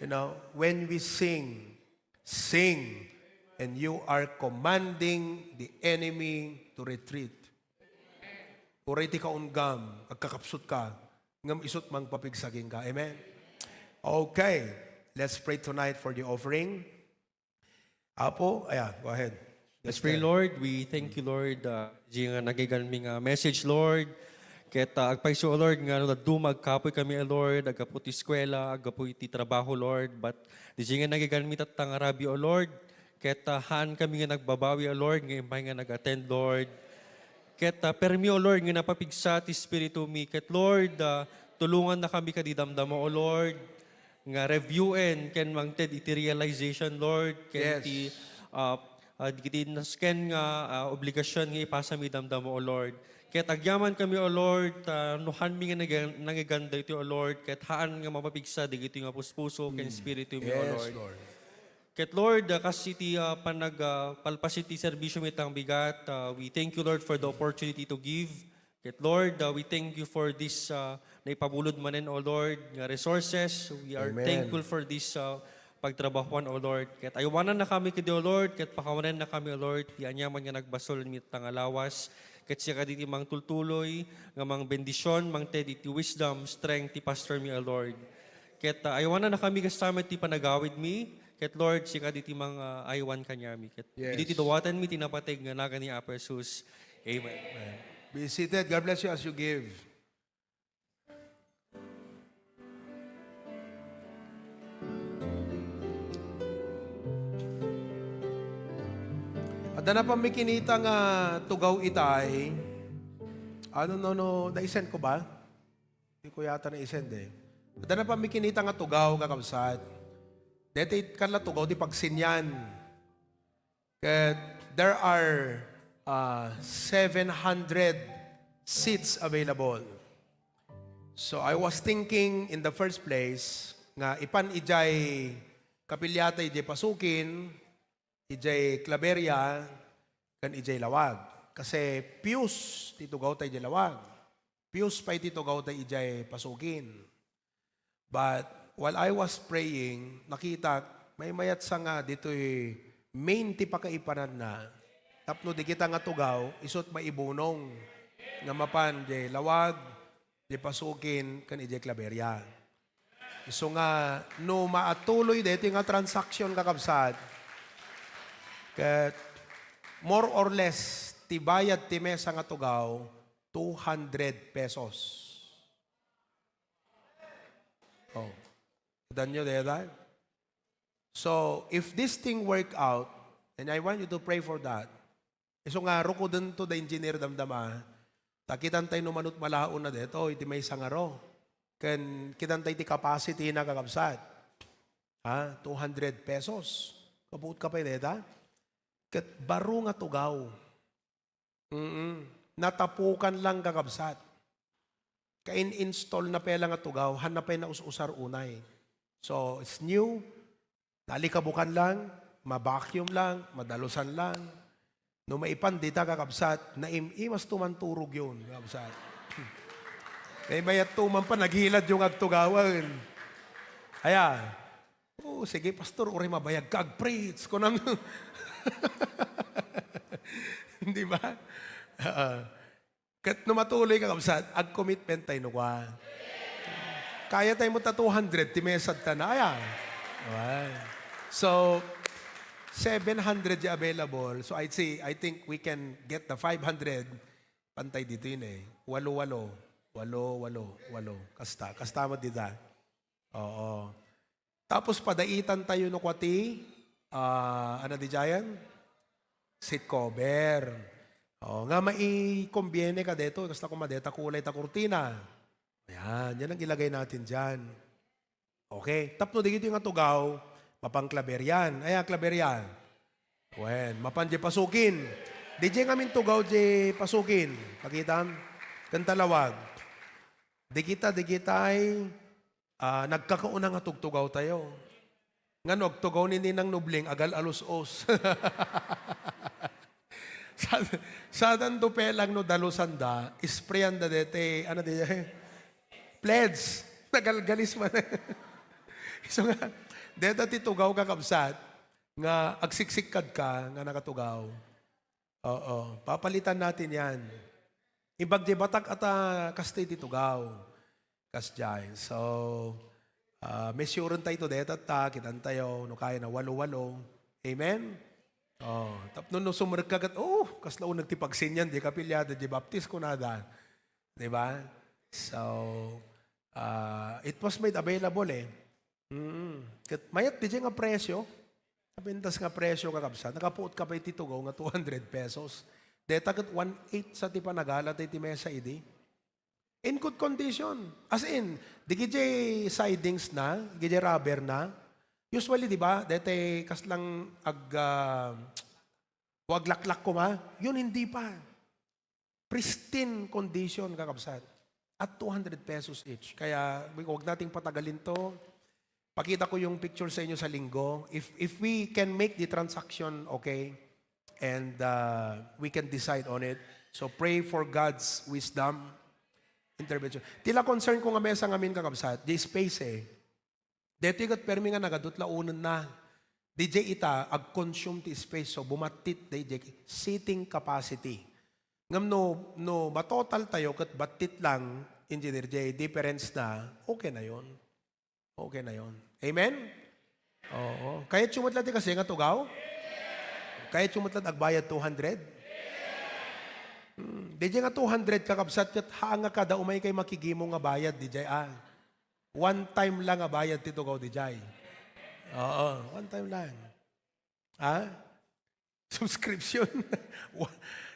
You know, when we sing, sing, and you are commanding the enemy to retreat. Uray ti kaunggam, agkakapsut ka, ngem isut mangpapigsa kenka. Amen? Okay, let's pray tonight for the offering. Apo, aya, go ahead. Let's pray, Lord. We thank you, Lord, uh, di nga nagiganmi nga message, Lord. Ket, uh, agpayso, Lord, nga no dadduma agkapoy kami, Lord, aggapu ti eskwela, aggapu iti trabaho, Lord. But di nga nagiganmi tatta nga rabii, O Lord. Ket, uh, haan kami nga nagbabawi, O Lord, nga immay nga nag-attend, Lord. Ket, uh, permi, O Lord, nga napapigsa ti Espiritu mi. Ket, Lord, uh, tulonganna kami kadi damdama, O Lord, nga reviewen ken mangted iti realization, Lord, ken Yes. ti, ah, ah, dagiti nasken nga, ah, obligasion nga ipasami damdama, O Lord. Ket agyaman kami, O Lord, ta no haanmi nga nag-, nangigan daytoy, O Lord, ket haan nga mapapigsa dagitoy nga puspuso ken Mm. spirito mi, O Yes, Lord. Lord. Ket Lord, ah, kas iti, ah, panag, ah, palpas iti serbisio mi tang bigat, ah, we thank you, Lord, for the opportunity to give. Ket Lord, uh, we thank you for this, uh, naipabulod manen, O Lord, nga resources. We are Amen. thankful for this, uh, pagtrabahuan, O Lord. Ket aywanannakami kadi, O Lord, ket pakawanennakami, O Lord, ti aniaman nga nagbasol ita nga lawas. Ket sika kadi ti mangtultuloy nga mangbendision, mangted iti wisdom, strength ti pastor mi, O Lord. Ket, uh, aywanannakami gastamet ti panagawid mi. Ket Lord, sika kadi ti mang, uh, aywan kaniami. Ket Yes. iti dawaten mi ti napateg nga nagan ni Apo Jesus. Amen. Be seated. God bless you as you give. Adda na pammikinita nga tugaw itay. Ano, no, no, na-send ko ba? Di ko yata na-send eh. Adda na pammikinita nga tugaw, kakabsat. Deti kan la tugaw, di pagsinyan. Ket there are, uh, seven hundred seats available. So I was thinking in the first place nga ipan ijay kapilya ta ijay Pasukin, ijay Claveria, ken ijay Laoag. Kasi pius ti tugaw ta ijay Laoag. Pius pay ti tugaw ta ijay Pasukin. But while I was praying, nakitak, maymayat sa nga ditoy main ti pakaipananna. Tapno di kita nga tugaw, isut maibunong nga mapan di Laoag, di Pasukin, ken ijay Claveria. Isu nga, no maatuloy daytoy nga transaction, kakabsat, ket more or less, ti bayad ti mesa nga tugaw, two hundred pesos. Oh. Danyo, dayta? So, if this thing work out, and I want you to pray for that, isu nga, rukoden to the engineer damdama, ta kitan tay no manut malaon na daytoy, iti maysa nga ro. Ken kitan tay ti capacity na, kakabsat. Ha? Two hundred pesos. Kabuot ka pay dayta? Ket baro nga tugaw. Mm. Natapukan lang, kakabsat. Kain-install na pay lang nga tugaw, hanna pay naus-usar unay. So, it's new, nalikabukan lang, ma-vacuum lang, madalusan lang. No maipan dita, kakabsat, naim-imas to man turog yun, kakabsat. May mayat to man pa, naghilad yung agtugawan. Aya, "Oh, sige, pastor, uray mabayag ka, ag-preach," kunam. Di ba? Oo. Ket no matuloy, kakabsat, ag-commitment tayo no kua. Kaya tayo mo ta two hundred, ti mesad ta na, aya. Ayan. So, seven hundred ya available. So, I'd say, I think we can get the five hundred. Pantay dito yun eh. Walo, walo. Walo, walo, walo. Kasta. Kasta mo dita. Oo. Tapos padaitan tayo no kua ti, ah, ano di diayan? Seat cover. O, nga maikombiene ka deto, kasta koma deta kulay ta kurtina. Ayan, yan ang ilagay natin dyan. Okay, tapno digito nga tugaw, mapan klaber yan. Ay, ah, klaber yan. Wen, mapan di pasukin. Di jay ngamin tugaw di pasukin. Pakitam? Ken talawag. Di kita, di kitay, ah, nagkakauna nga tugtugaw tayo. Ngano, agtugaw ni Ninang Nubling, agal-alos-os. Sa, saan to pelang no dalusan da, isprayan da dete, ano di, pledge, nagalgalis man. So nga, deta ti tugaw, kakabsat, nga agsiksikkad ka, nga nakatugaw. Oo, papalitan natin yan. Imbag di batak ata, kasta ti tugaw. Kasdiay. So, ah, measuren tayo to, deta ta, kitan tayo, no kaya na walo-walo. Amen? Oh, tapno no sumrek ka ket, "Oh, kasla uneg ti pagsinyan, di ka piliada, di baptis," kunada. Di ba? So, ah, it was made available eh. Mm. Ket mayat di nga presyo. Napintas nga presyo, kakabsat. Nakapuot ka pa iti tugaw nga two hundred pesos. Deta ket one-eighth sa ti panagala tayo ti mesa idi. In good condition. As in, di gijay sidings na, di gijay rubber na. Usually, di ba, dete kaslang ag, ah, o aglaklak koma, yun hindi pa. Pristine condition, kakabsat. At two hundred pesos each. Kaya, wag nating patagalin to. Pakita ko yung picture sa inyo sa linggo. If, if we can make the transaction, okay? And, uh, we can decide on it. So pray for God's wisdom, intervention. Tila concern ko nga mesa ngamin, kakabsat, di space eh. Detoy ket permi nga nagadut la unen na. Di jay ita, ag-consume ti space, so bumattit di jay seating capacity. Ngem no, no matotal tayo ket battit lang, Engineer Jay, difference na, okay na yon. Okay na yon. Amen? Oo. Kayatyo met la ti kasi nga tugaw? Kayatyo met la agbayad two hundred? Hmm. Di jay nga two hundred, kakabsat, ket haan nga kada umay kay makigimo nga bayad, di jay, ah. One time lang nga bayad ti tugaw, di jay. Oo, one time lang. Ha? Subscription.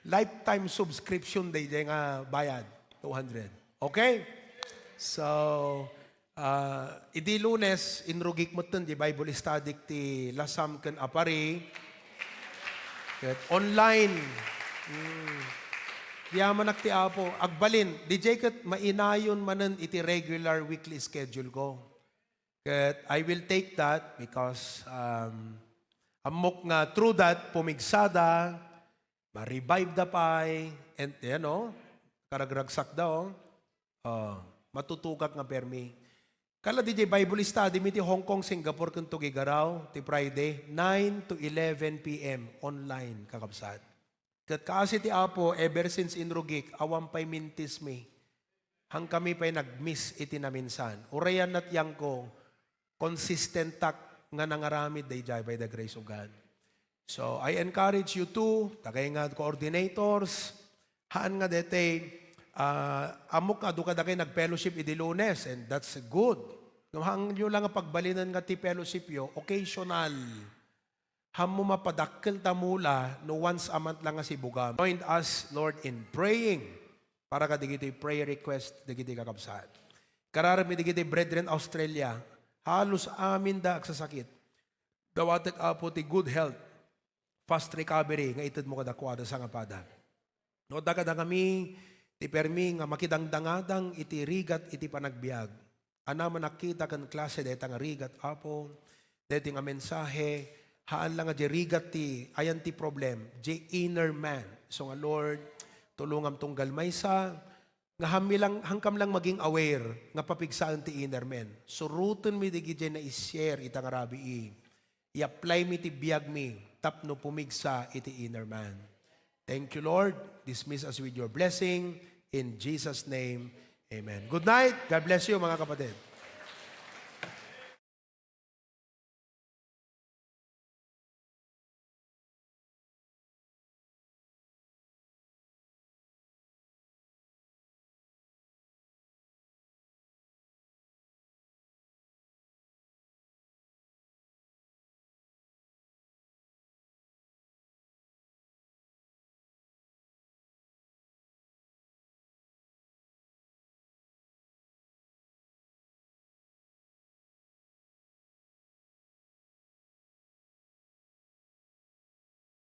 Lifetime subscription daydiay nga bayad, two hundred. Okay? So, ah, idi Lunes, inrugik metten di Bible study ti lasam ken apari. Ket online. Hmm. Yamanak ti Apo. Agbalin, di jay ket mainayon manen iti regular weekly schedule ko. Ket I will take that because, um, ammok nga through that, pumigsada, ma-revive da pay, and, you know, karagragsakda, oh. Oh, matutugak nga permi. Kala di jay Bible study mi ti Hong Kong, Singapore, ken Tuguegarao, ti Friday, nine to eleven P M, online, kakabsat. Ket kaasi ti Apo, ever since inrugik, awan pay mintis mi. Hangkami pay nag-miss iti naminsan. Uray natyan ko, consistent-ak nga nangaramid daydiay by the grace of God. So, I encourage you too, dagay nga coordinators, haan nga dete, ah, ammok nga adu kadakay nag-fellowship idi Lunes, and that's good. Ngem haanyo lang nga pagbalinen nga ti fellowship yo, occasional. Hammo mapadakkel ta mula no once a month lang nga sibugam. Join us, Lord, in praying para kadagiti prayer request dagiti kakabsat. Kararami dagiti Brethren Australia, halos aminda agsasakit. Dawatek, Apo, ti good health. fast recovery nga itedmo kadakuada sangapada. No, dagada kami ti permi nga makidangdangadang iti rigat iti panagbiag. Ania man a kita ken klase dayta nga rigat, Apo, daytoy nga mensahe, haan la nga diay rigat ti, ayan ti problem, diay inner man. So nga, Lord, tulongam tunggal maysa, nga hammi lang, hankam lang maging aware nga papigsaen ti inner man. Surotenmi diay nai-share ita nga rabii. I-apply mi ti biagmi tapno pumigsa iti inner man. Thank you, Lord. Dismiss us with your blessing. In Jesus' name, amen. Good night. God bless you, mga kapatid.